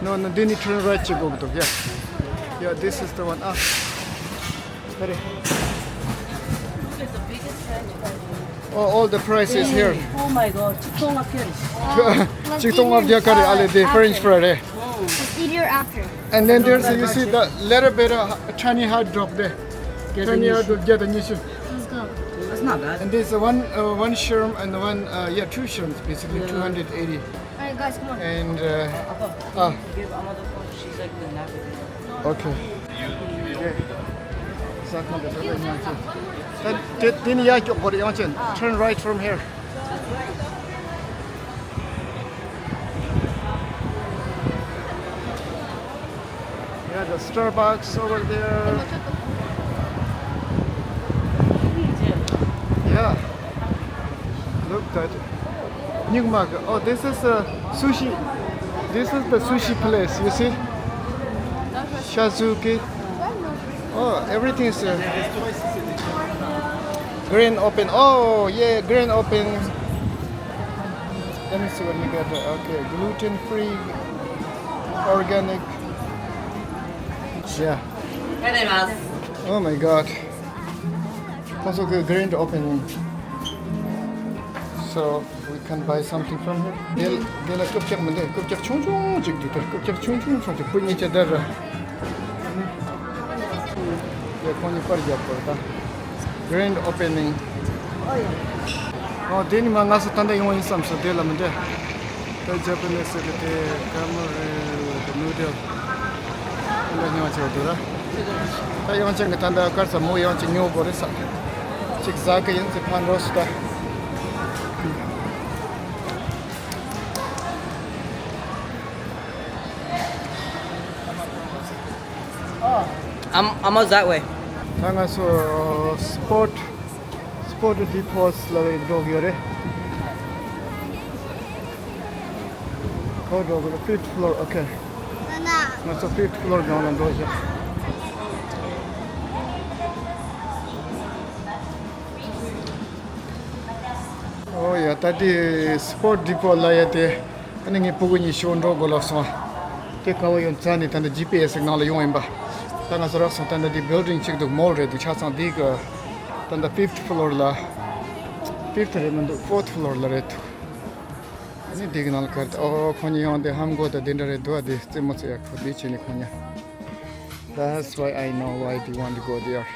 No, no, འདི་ནི་ཊར་ན་རའིཊ་ཅིག་དགོས་འདུག Yeah. Yeah, this is the one. ཨ། Ready? Look at the biggest French fry. Oh, all the price is here. Oh my God, ཆིག་སྟོང་ལྔ་བརྒྱ་རེད། ཆིག་སྟོང་ལྔ་བརྒྱ་ག་རེ་ཨ་ལེ་དེ་French fry རེད། It's easier after. And then there's, you see the little bit of tiny hot dog there. Tiny hot dog, བརྒྱ་དང་ཉི་ཤུ། Let's go. That's not bad. And there's one, uh, one shrimp and one, uh, yeah, two shrimps, basically, yeah, two hundred eighty. All right, guys, come on. And, uh, ah. Give another phone. She's like the navigation. Okay. Okay. Then, then, then, yeah, you go, you turn right from here. Yeah, the Starbucks over there. Yeah. Look that. Nyingmak. Oh, this is a sushi. This is the sushi place, you see? Shazuki. Oh, everything is, uh, grand open. Oh, yeah, grand open. Let me see what we got. Okay, gluten free, organic. Yeah. Oh my God. Also good grand opening. So we can buy something from here. དེ་དེ་ལ་རྐུབ་བཀྱག་མི་འདུག་རྐུབ་བཀྱག་ཆུང་ཆུང་ཅིག་འདུག་དེ་རྐུབ་བཀྱག་ཆུང་ཆུང་ཆུང་ཅིག་ཁོ་གཉིས་ཀྱི་དེར། དེ་ཁོ་གཉིས་པར་རྒྱབ་པར་ད། Grand opening. ཨོ་དེ་ནི་མ་ང་ཚོ་ད་ལྟ་ཡོང་ཡིན་བསམ་སོང་དེ་ལ་མི་འདྲ། ད་ཇ་པ་ནེ་སི་གི་དེ་ཀ་མོ་རེ་དེ་ནུ་ཌལ། ད་ལྟ་ཉོ་བྱས་འདུག་ར། ད་ཡང་ཅན་གི་ད་ལྟ་དཀར་ས་མོ་ཡང་ཅན་ཉོ་དགོས་རེད་ས། ཅིག་ཟ་གི་ཡིན་ཚེ་ཕན་འགྲོ་སུ་ད། I'm, I'm out that way. ད་ང་ཚོ་སི་པོར་ཊི་སི་པོར་ཊི་ཌི་ཕོས་ལ་འགྲོ་གི་ཡོད་རེད། ག་པར་འགྲོ་གི་རེད། Fifth floor. Okay. ང་ཚོ་fifth floor སྒང་ལ་འགྲོ་བཞག་ཨོ་ཡ། ད་དེ་སི་པོར་ཊི་ཌི་ཕོ་ལ་ཡ་དེ། ཨ་ནི་ངའི་སྤུ་གུ་གཉིས་ཤོག་འགྲོ་དགོས་ལབ་སོང་། དེ་ག་བ་ཡོད་རྩ་ནས་ད་ལྟ་ཇི་པི་ཨེ་སི་ནང་ལ་ཡོང་ཡིན་པ། ད་ང་ཚོ་རག་སོང་། ད་ལྟ་འདི་building གཅིག་འདུག mall རེད་འདུག་ཆ་ཚང་འདི་གི་ད་ལྟ་fifth floor ལ། Fifth རེད་མི་འདུག fourth floor ལ་རེད་འདུག་ནི་འདི་གི་ནང་ལ་ཁར་ཏེ་ཨོ་ཁོ་གཉིས་ཡོང་དེ་ཧམ་གོ་ད་དེ་འདྲ་རེད་འདུག་ཨ། དེ་རྩེད་མོ་རྩེ་ཡག་ཁོ་དེ་བྱས་ནས་ཁོ་གཉིས། That's why I know why they want to go there.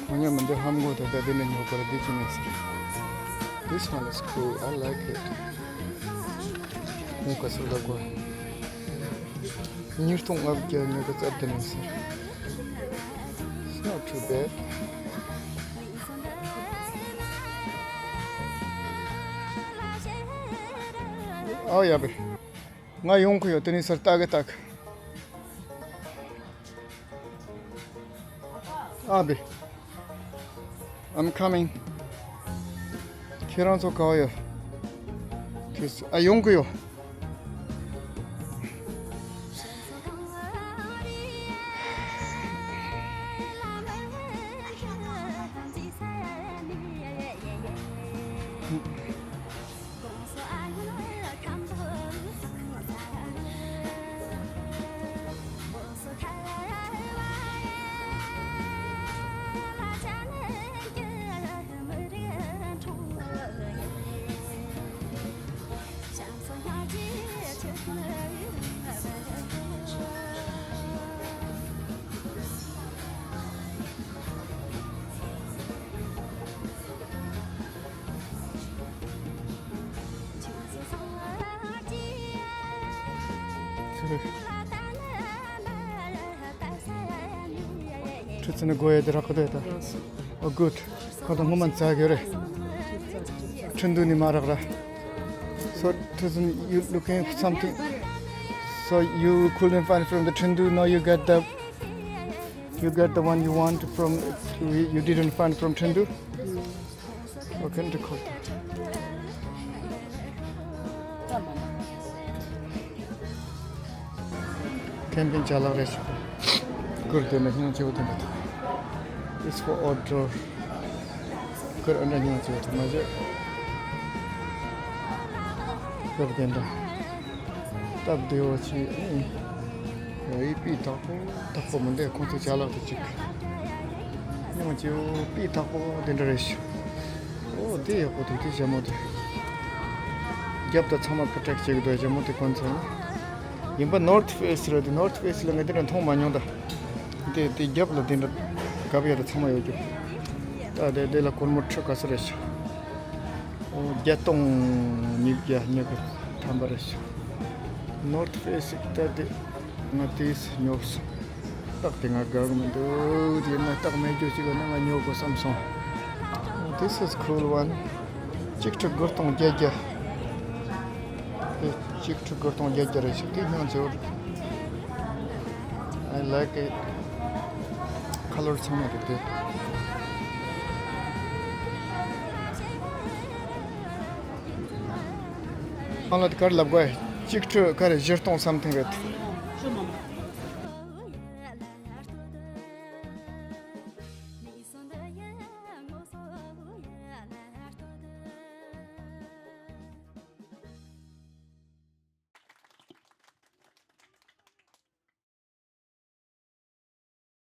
ཁོ་གཉིས་མི་འདི་ཧམ་གོ་ད་ད་དེ་ནས་ཉོ་དགོས་ར། འདི་ཅི་མིན་ཟེར། This one is cool. I like it. ཁོང་ག་སུ་ལ་གོ། ཉིས་སྟོང་ལྔ་བརྒྱ་ཉོ་གི་རྩ་དེ་མིན་ཟེར། It's not too bad. ཨོ་ཡ་བེ། ང་ཡོང་གི་ཡོད། དེ་ནས་སར་ལྟ་གི་ལྟ་གི། ཨ་བེ། I'm coming. ཁྱེད་རང་ཚོ་ག་བ་ཡོད། དུས་ཨ་ཡོང་གི་ཡོད། ཁྲི་ཚོ་ནི་གོ་ཡ་དེ་རག་གི་དེ་ད། Oh, good. ཁོ་ད་སྔོན་མ་འཛག་གི་རེད། ཁྲིན་ཏུ་ནི་མ་རག་ར། So, Tuzin, you looking for something? So you couldn't find from the Chengdu, now you got the, you got the one you want from, you didn't find from Chengdu? Okay, record. ཁེམ་པིང་ཅ་ལག་རེད་ཤག་ཀུར་དེ་ནི་སྙིང་རྗེ་པོ་དེ་འདྲ་འདུག It's for outdoor. ཀུར་ཨ་འདྲ་སྙིང་རྗེ་པོ་དེ་མ་བྱེད། ཀུར་དེ་འདྲ། སྟབས་བདེ་བོ་ཅིག་ཨེ། ཡ་ཡི་པི་དག་པོ་དག་པོ་མི་འདུག་ཁོང་ཚོའི་ཅ་ལག་དེ་ཅིག་སྙིང་རྗེ་པོ་པི་དག་པོ་དེ་འདྲ་རེད་ཤག་ཨོ་དེ་ཡག་པོ་འདུག་དེ་ཞྭ་མོ་དེ། རྒྱབ་དང་ཚང་མ་པྲོ་ཊེག་བྱེད་ཀྱི་འདུག་ཞྭ་མོ་དེ་གོན་ཚར་ན། ཡིན་པ་ནོར་ཐི་ཕེ་སི་རེད་དེ། ནོར་ཐི་ཕེ་སི་ལ་ངས་དེ་འདྲ་མཐོང་མ་མྱོང་ད། དེ་དེ་རྒྱབ་ལ་དེ་འདྲ་གབ་ཡ་དང་ཚང་མ་ཡོད་རྒྱུ། ད་དེ་དེ་ལ་སྒོར་མོ་ཁྲི་ག་ཚོད་རེད་ཤག་ཨོ་བརྒྱད་སྟོང་ཉིས་བརྒྱ་ཉི་ཤུ་ཐམ་པ་རེད་ཤག་ནོར་ཐི་ཕེ་སི་ད་དེ། ང་དེས་ཉོབ་སོང་། རྟགས་དེ་ང་དགའ་གི་མི་འདུག་དེ་ཡིན་ན་རྟགས་མེད་རྒྱུ་ཞིག་ཡོད་ན་ང་ཉོ་དགོས་བསམ་སོང་། This is cool one. གཅིག་ཁྲི་དགུ་སྟོང་བརྒྱད་བརྒྱ། དེ་གཅིག་ཁྲི་དགུ་སྟོང་བརྒྱད་བརྒྱ་རེད་ཤག་དེ་སྙིང་རྗེ་པོ་རེད། I like it. ཁ་ལོར་ཚང་མ་རེད་དེ། ཨང་ལ་དེ་ག་རེ་ལབ་དགོས། གཅིག་ཁྲི་ག་རེ་བཞི་སྟོང་something རེད།